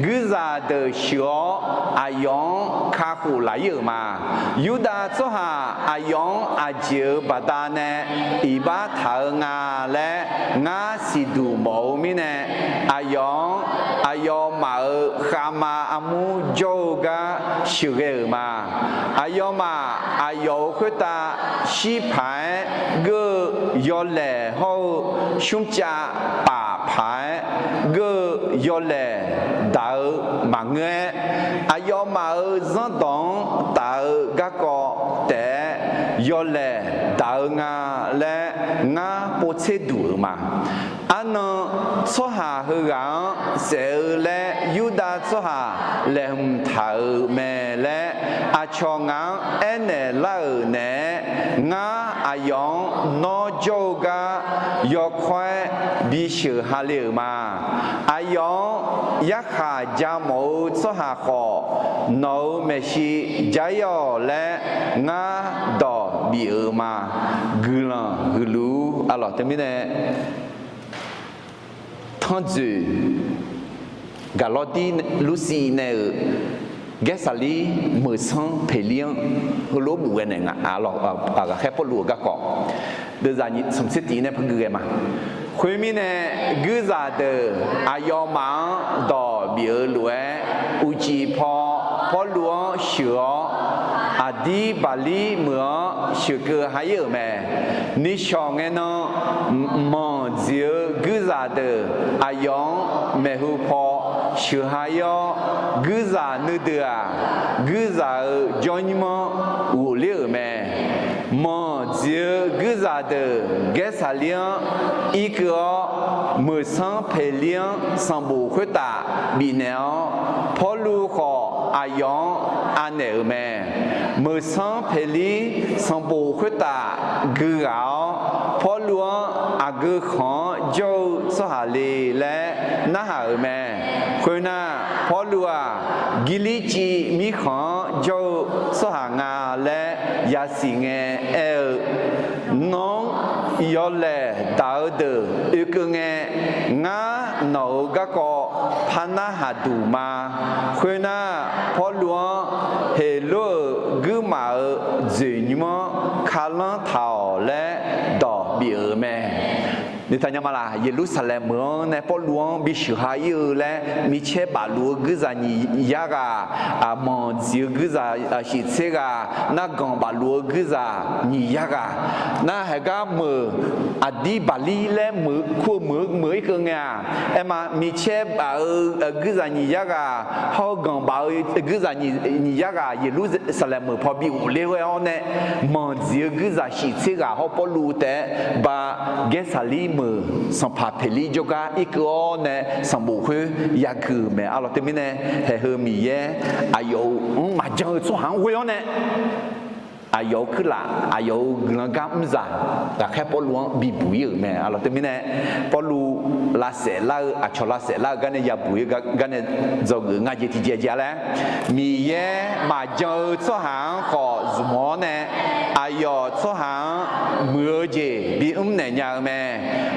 guirzaq deuq sheuq-awr aqyawf-anr kakhof laf-ir-euq ma. Yurdav tsawrhaq aqyawf-anr aqjeq-euq baqdanae iqbax taq-eu nga laer ngar siqduq mawf-eu mirnae, aqyawf-anr aqyawfmaf-euq khavma armur jawr-eu gar sheuqghae-euq ma. Aqyawfmaf aqyawf-euq khoertav shir paq-aer geur-eu yawlaeq hawr-eu, smrcav paf paq-aer geur-eu yawlaeq daq-eu maqngeur-aer, aqyawfmaf-euq zanrdawq-anr taf-eu garkawv taef-aer yawlaeq daq-eu nga laer ngar povtser duq-euq ma. Arnan tsawrhaq heughaq-anr saef-eu laer Yurdav tsawrhaq laeqhmq taq-euq mae laer aqcawq ngaq-anr aernaeq lar-euq naeq-aer, ngar aqyawf-anr nawr jawr-eu gar yawkawr-aer bisheuq ha le-euq ma. Aqyawf-anr yarkhaq ja mawf-eu tsawrhaq khawf, nawq-euq maeqshi jair-awq laer ngar dawq bif-euq ma. Guiqlanq huiqluf-ur arlawq. Teumirnae tanrjoeq Gaqlawrdir Lursiv nae-euq Gaersaqlir meuqsanr peqlir-anr heulof-aer buf ghae naeq nga. Ghaqkhaer Pawrluv-euq garkawv deuqzaq nyiq smq tser tiq nae par gui ghae ma. Khoermirnae, guirzaq deuq aqyawfmaf-anr dawq bif-eu lof-aer, uqcif paw Pawrluv-anr sheuq-awr, aqdir baqlir meuq-anr sheuqkeuv ha-ir-euq mae. Nishawq ngae nan, manq dziq-eu guirzaq deuq aqyawf-anr maeqhu paw sheuq ha-ir-awr, guirzaq nuideuq-aq, guirzaq-euq jawrnymr-anr ghofler-euq mae. Manq dziq-eu guirzaq deuq Gaersaqlir-anr irkeuv-awr, meuqsanr Peqlir-anr sanqbof khoertaf bifnaeq-awr, Pawrluv khawf aqyawf-anr anaeq-euq mae. Meuqsanr Peqlir sanqbof khoertaf gui ghaq-awr, Pawrluv-anr aqgeu khanq-anr jawr-eu tsawrhaq le laer narhaq-euq mae. Khoernar, Pawrluv-aq, Girlirciv mirkhanq-anr jawr-eu tsawrhaq nga laer yasiq ngae aer-eu, Nawr yawlaeq daq-eu deuq oekeuv ngae, ngar nawq-euq garkawv par narhaq duq ma. Khoernar, Pawrluv-anr Heqlor-euq guirmaf-euq dzoeqnymr-anr kalanr taq-awq laer dawq bif-euq mae. Nuitaq nya ma laq? Yeqlursaqlaeq meuq-anr nae Pawrluv-anr bisheuq ha-ir-eu laer, micaer bafluf-eu guirzaq nyiq yar ghaq, manq dziq-eu guirzaq shiftser ghaq, narganq bafluf-eu guirzaq nyiq yar ghaq, nar haeqgar meuq aqdir baqlir laer meuq kur-eu meuq-eu meuq-ir keuv ngae-aq, aerma micaer baf-eu guirzaq nyiq yar ghaq hawr-eu ganq baf-eu guirzaq nyiq yar ghaq Yeqlursaqlaeq meuq paw bi ghofler-awr nae, manq dziq-eu guirzaq shiftser ghaq hawr Pawrluv taef-aer ba Gaersaqlir meuq sanqpaq Peqlir jawrgar irkeuv-awr nae sanqbof khoer yagui-euq mae. Arlawq teumirnae, haeq heu Miqyaer aqyawf-euq mr maqjan-eu tsawrhaq-anr ghoe-awr nae, aqyawf-euq kuirlaf, aqyawf-euq guiqlanq gar mrzaq, ghaqkhaer Pawrluv-anr bibuq-ir-euq mae. Arlawq teumirnae, Pawrluv lavsaef lar-eu, aqcawq lavsaef lar-eu gar nae yabuq-ir-eu gar nae dzawgeuf nga jeq tiqjeq jeq laer, Miqyaer maqjan-eu tsawrhaq-anr khawf zmq-awr nae, aqyawf tsawrhaq-anr muiq-eu jeq bimr naeq nya-eu mae.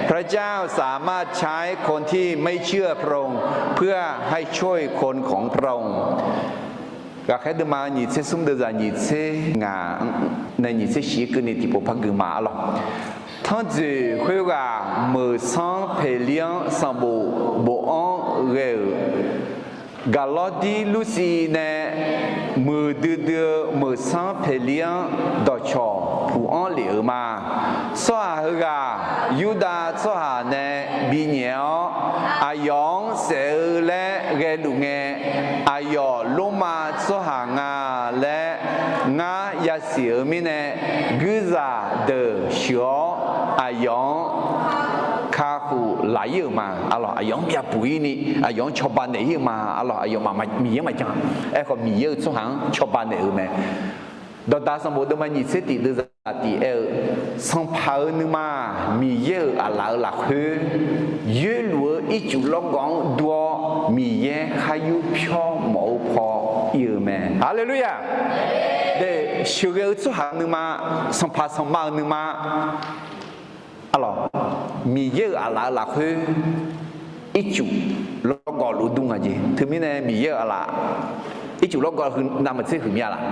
พระเจ้าสามารถใช้คนที่ไม่เชื่อพระองค์เพื่อให้ช่วยคนของพระองค์ Ghaqkhaer deuvma nyiq tser smr deuvzaq nyiq tser ngaq nae nyiq tser shif keuvni tiqpov par gui ma arlawq. Tanrjoeq khoerghaq meuq sanr Peqlir-anr sanqbof bof-anr ghae-euq Gaqlawrdir Lursiv nae muiqdui dui-eu meuq sanr Peqlir-anr dawqcawq puq-anr lef-euq ma. Tsawrhaq heughaq Yurdav tsawrhaq nae binyaef-awr, aqyawf-anr saef-eu laer ghaeluf ngae, aqyawf Lormav tsawrhaq nga laer ngar yasiq-euq mirnae, guirzaq deuq sheuq-awr aqyawf-anr kakhof laf-ir-euq ma. Arlawq, aqyawf-anr yabuq-ir ni, aqyawf-anr cawba naeq-ir-euq ma. Arlawq, aqyawfmaf Miqyaer maqjan. Aerkhawf, Miqyaer-euq tsawrhaq-anr cawba naeq-euq mae. Dawqdaq sanqbof deuvma nyiq tser tiq deuvzaq tiq aer-eu, Sanqpaq-euq nuima-aq, Miqyaer-euq aqlaf-euq lafkhoer, yoerluf-eu ircuf lawrgawv-anr dur-awr, Miqyaer khar yur pyawr mawf-eu paw ir-eu mae. Haleluya! Sheuqghae-eu tsawrhaq-euq nuima, sanqpaq sanqma-euq nuima, arlawq, Miqyaer-euq aqlaf-euq lafkhoer ircuf lawrgawv luf dur nga jeq. Teumirnae Miqyaer-euq aqlaf ircuf lawrgawv heu navmaqtser huiqmya laf?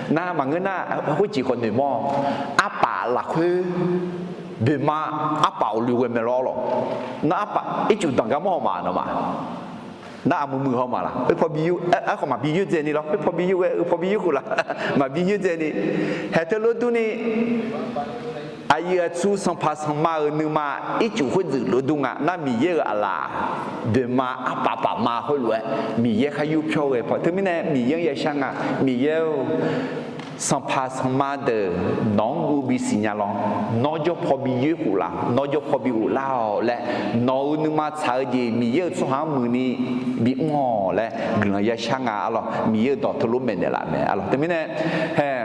Nar maqngeur nar, khoerjeq khawf noeqmawr-awq. Arpaf lafkhoer boeqma, arpaf awqloeq ghae mae lawr lawq. Nar arpaf ircuf danqgar mawr haw ma nawmaf. Nar aqmuiq muiq haw ma laf? Oe paw bi yur, aerkhawf maqbi yoerdzaeni lawr. Oe paw bi yur ghae, oe paw bi yur khof laf? Maqbi yoerdzaeni. Haeq teulof durni, aqyuif aqtsu sanqpaq sanqma-euq nuima ircuf khoerdeuq lof dur nga. Nar Miqyaer-euq aqlaf boeqma arpaf pafma khoerlof-aer Miqyaer khar yur pyawr ghae paw. Teumirnae Miqyaer-anr yashar nga. Miqyaer-or, sanqpaq sanqma deuq nawq-anr guv bisiq nya lawr. Nawr jawr paw bi yoer khof laf? Nawr jawr paw bi ghoflar-awq laer, nawq-euq nuima tsaq-eu jeq Miqyaer-euq tsawrhaq-anr muiqni bimr-awq laer guiqlanq yashar nga. Arlawq, Miqyaer-euq dawq teulof maeqnaeq laf mae. Arlawq teumirnae, hae,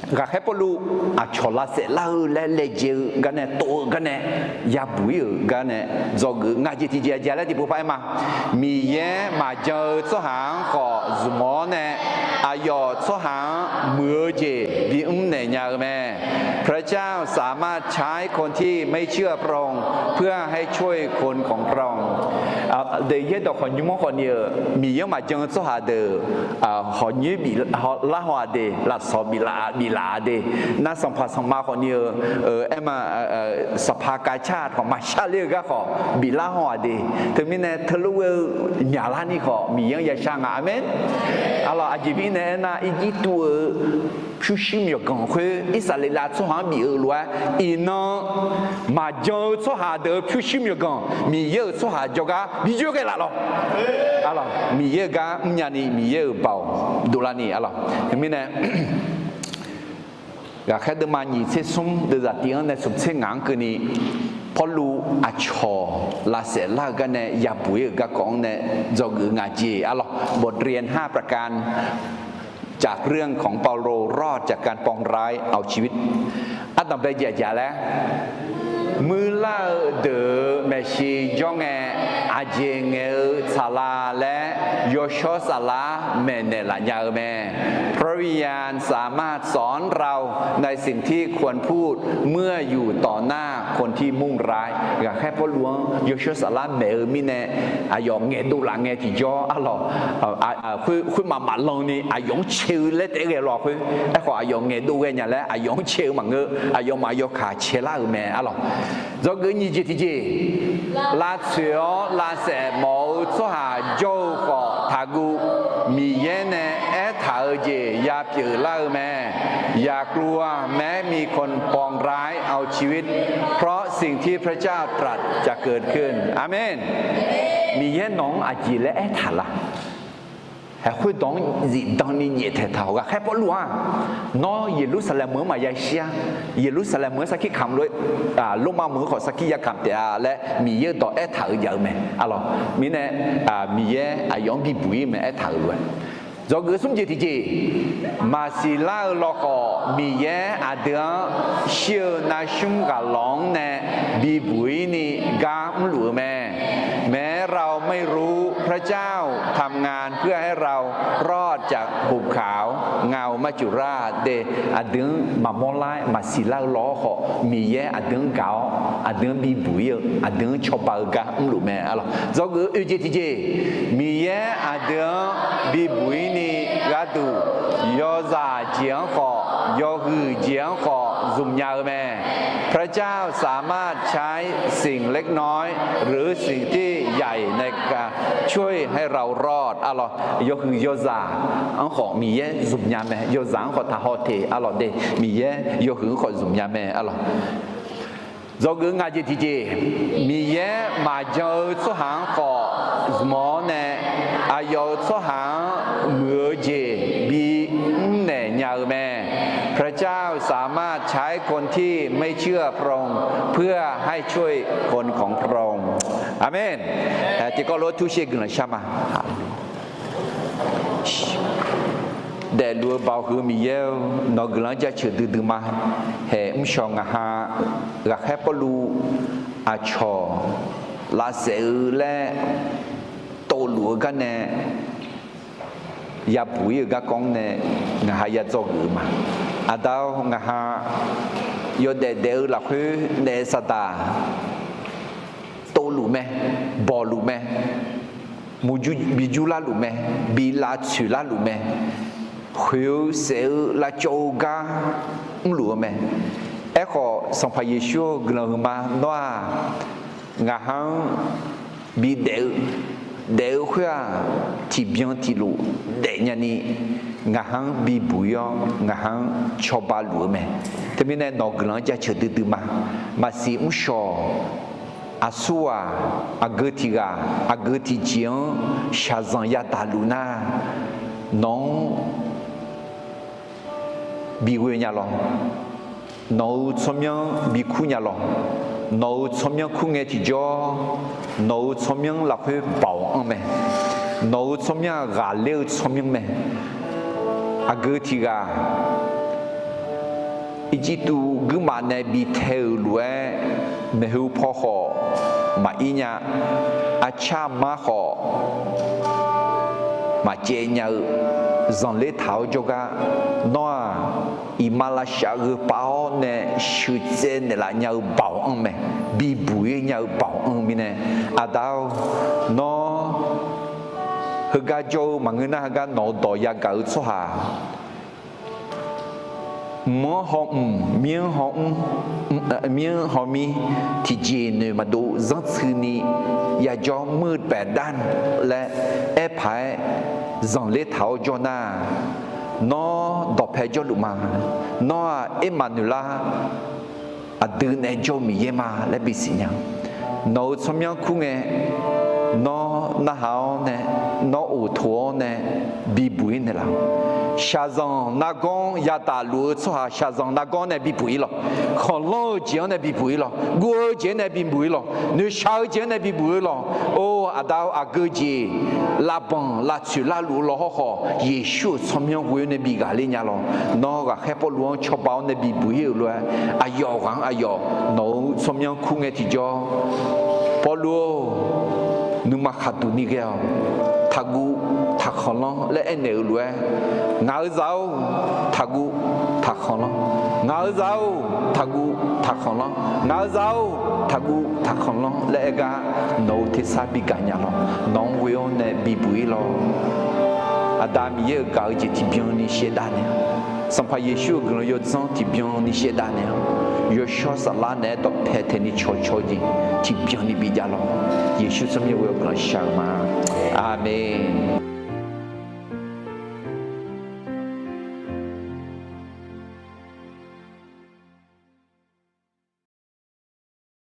ghaqkhaer Pawrluv aqcawq lavsaef lar-eu laer laejae-eu gar nae tov-eu gar nae yabuq-ir-euq gar nae dzawgeuf nga jeq tiqjeq aqjeq laer tiqpov par aer ma. Miqyaer maqjan-eu tsawrhaq-anr khawf zmq-awr nae, aqyawf tsawrhaq-anr muiq-eu jeq bimr naeq nya-eu mae. พระเจ้าสามารถใช้คนที่ไม่เชื่อพระองค์ เพื่อให้ช่วยคนของพระองค์ Deuq yaerdawq khawf nymr-anr khawf ni-euq, Miqyaer-anr maqjan-eu tsawrhaq deuq khawf nymr bif lar haw-aq de, lafsawq biflaf biflaf-a de, nar sanqpaq sanqma khawf ni-euq, aer ma, sanqpaq kavcar khawf maqshar ler-eu gar khawf biflar haw-aq de. Teumirnae teulof ghae-eu myaqlar ni khawf Miqyaer-anr yashar nga. Aqmeq. Aqlawq, aqjeq mirnae aernar, Irjirtuv-euq pyurshuir myawqganq khoer Irsaqleqlav tsawrhaq-anr bif-eu lof-aer, iqnan maqjan-eu tsawrhaq deuq-euq pyurshuir myawqganq Miqyaer-euq tsawrhaq jawrgar bi joer ghae laf lawq. Aqlawq, Miqyaer-euq gar mrnya ni Miqyaer-euq baoq dovlar ni. Aqlawq, teumirnae ghaqkhaer deuvma nyiq tser smr deuvzaq tiv-anr nae smq tser ngaq-anr keuvni, Pawrluv aqcawq lavsaef lar-eu gar nae yabuq-ir-euq garkawv-anr nae dzawgeuf nga jeq. Aqlawq, บทเรียนห้าประการ จากเรื่องของเปาโลรอดจากการปองร้ายเอาชีวิต Ardanqbae jeq aqjeq laer, muirlar-eu deuq-euq maeqshi jawr ngae, aqjeq ngaeq-eu saqlaq laer yawshawr saflar maeqnaeq laf nya-eu mae. พระวิญญาณสามารถสอนเราในสิ่งที่ควรพูดเมื่ออยู่ต่อหน้าคนที่มุ่งร้าย Ghaqkhaer Pawrluv-anr yawshawr saflar maeq-eu mirnae, aqyawf ngaeqdov laf ngae tiqjawr, aqlawq, khoermaf maqlan ni aqyawf-anr cae-eu laer taef-aer ghae lawq khoer. Aerkhawf aqyawf ngaeqdov ghae nya laer aqyawf-anr cae-eu maqngeur, aqyawfmaf yawkaq caelar-euq mae. Aqlawq, dzawgeuf nyiq jeq tiqjeq, lavtsoeq-awr lavsaef mawf-eu tsawrhaq jawr-eu khawf taqguv. Miqyaer nae aertaq-eu jeq yapyeuf lar-eu mae. อย่ากลัวแม้มีคนปองร้ายเอาชีวิต เพราะสิ่งที่พระเจ้าตรัสจะเกิดขึ้น Aqmeq. Miqyaer nawq-anr aqjeq laer aertaq la? Haeq khoerdawq-anr zifdan ni nyaeftaeq taq-awq. Ghaqkhaer Pawrluv-aq, nawr Yeqlursaqlaeq meuq-anr maqya shir-a. Yeqlursaqlaeq meuq-anr sarkir kamq lof-aer, Lormav meuq-anr khawf sarkir ya kamq taef-a laer Miqyaer-eu dawq aertaq-euq jav-eu mae. Aqlawq, mirnae, Miqyaer aqyawf-anr bibuq-ir mae aertaq-euq lof-aer. Dzawgeuf smr jeq tiqjeq, maqsiq lar-eu lawkhawf Miqyaer aqdui-anr shir-eu narsmr ghaqlawq-anr nae bibuq-ir ni gar mrluf-eu mae. แม้เราไม่รู้ พระเจ้าทำงานเพื่อให้เรารอดจากหุบเขาเงามัจจุราช de, aqdui-anr maqmawr lar-aer maqsiq lar-eu lawr khawf Miqyaer aqdui-anr gaq-awr aqdui-anr bibuq-ir-eu aqdui-anr cawba-eu gar mrluf mae. Aqlawq, dzawgeuf oe jeq tiqjeq, Miqyaer aqdui-anr bibuq-ir ni gharduq, yawzaq jeq-anr khawf yawhuiq jeq-anr khawf zmq nya-eu mae. พระเจ้าสามารถใช้สิ่งเล็กน้อย หรือสิ่งที่ใหญ่ในการช่วยให้เรารอด Aqlawq, yawhuiq yawzaq-anr khawf Miqyaer zmq nya mae. Yawzaq-anr khawf taqhaw teq, aqlawq de, Miqyaer yawhuiq-anr khawf zmq nya mae. Aqlawq, dzawgeuf ngaq jeq tiqjeq, Miqyaer maqjan-eu tsawrhaq-anr khawf zmq-awr nae, aqyawf-euq tsawrhaq-anr muiq-eu jeq bi mrnaeq nya-eu mae. พระเจ้าสามารถใช้คนที่ไม่เชื่อพระองค์ เพื่อให้ช่วยคนของพระองค์ Aqmeq. Tiqkawv lof-aer tursher guiqlanq shar ma. Daefluf-eu Baoq heu Miqyaer-or, nawq-eu guiqlanq-anr jaceuq duidui ma. Haeq mrshawq ngaq ha, ghaqkhaer Pawrluv aqcawq lavsaef-eu laer tovluf-eu gar nae yabuq-ir-euq garkawv-anr nae ngaq ha ya dzawgeuf-eu ma. Aqda-or, ngaq ha yawdaef daef-eu lafkhoer naef saqdaq tovluf mae, bawqluf mae, murjur bijur larluf mae, bi lavtsoeq larluf mae, khoeq-eu saef-eu lavcawv-eu gar mrluf-eu mae. Aerkhawf, Sanqpaq Yeqsur-or, guiqlanq huiqma nawr-aq, ngaq ha-anr bidaef-eu, daef-eu khoer-aq, tiqbyan tiqlof daefnya ni, ngaq ha-anr bibuq-ir-awr, ngaq ha-anr cawba luf-eu mae. Teumirnae nawq-eu guiqlanq-anr jaceuq duidui ma. Maqsiq mrshawq, aqsurghaq, aqgeu tiq ghaq aqgeu tiqjeq-anr shaqzanq yadaq luf nar, nawq-anr bighoe nya lawr. Nawq-euq tsawrmyanr bikur nya lawr. Nawq-euq tsawrmyanr kur ngae tiqjawr, nawq-euq tsawrmyanr lafkhoer baoq anr mae. Nawq-euq tsawrmyanr-aq ghaqler-eu tsawrmyanr mae. Aqgeu tiq ghaq Irjirtuv guirmaf nae bi tae-euq lof-aer, maeqhu paw khawf maqir nya, arcar mar khawf maqcaev nya-eu zanqler taq-awr jawrgar, nawr-aq, iqmalavshav gheupav-awr nae sheuqtsaev naeqlaf nya-eu baoq anr mae, bibuq-ir nya-eu baoq anr-eu mirnae, Aqda-or, nawr heugar jawr-eu maqngeur nar, heugar nawq-eu dawq yagaq-eu tsawrhaq mq-anr haw mq, mir-anr haw mr, mir-anr haw mir, tiqjeq noeq maqdov zanrtsuini yajawr muir baeq dar laer aerpaq-aer zanqler taq-awr jawr nar, nawr dawqpae jawrluf ma. Nawr-aq, Ermaqnoeqlar, aqdui nae jawr-eu Miqyaer ma laer bisiq nya. Nawq-euq tsawrmyanr kur ngae, nawr narhaq-awr nae, nawr oqtoq-awr nae bibuq-ir naeqlaf-awq. Shaqzanq nargawr yadaq luf-eu tsawrhaq shaqzanq nargawr nae bibuq-ir lawq. Khanqlanr-eu jeq-anr nae bibuq-ir lawq. Guv-eu jeq-anr nae bibuq-ir lawq. Noeqshaq-eu jeq-anr nae bibuq-ir lawq. Or, Aqda-or, aqgeu jeq lavbanq lavtsoeq larluf-eu law hawrkhawf, Yeqsur-euq tsawrmyanr ghoe-awr nae bighaq ler nya lawq. Nawr ghaqkhaer Pawrluv-anr cawba-awr nae bibuq-ir-euq lof-aer, aqyawf ghaq-anr aqyawf nawq-euq tsawrmyanr kur ngae tiqjawr, Pawrluv-or, nuima khaqduq ni ghae-awq. Taqguv taqkhanqlanr laer aernaeq-euq lof-aer, ngaq-euq zaq-or, taqguv taqkhanqlanr. Ngaq-euq zaq-or, taqguv taqkhanqlanr. Ngaq-euq zaq-or, taqguv taqkhanqlanr laer aer gar, nawq-euq tersar bigaq nya lawq. Nawq-anr ghoe-awr nae bibuq-ir lawq. Aqda Miqyaer-euq gaq-eu jeq tiqbyan ni shaevdav naeq-awq. Sanqpaq Yeqsur-euq guiqlanq yawdzanr tiqbyan ni shaevdav naeq-awq. Yawshawr saflar naeq-aer dawqpae taeq ni cawqcawq jeq tiqbyan ni bijav lawq. Yeqsur tsawrmyanr ghoe-awr guiqlanq shar-eu ma. Aqmeq.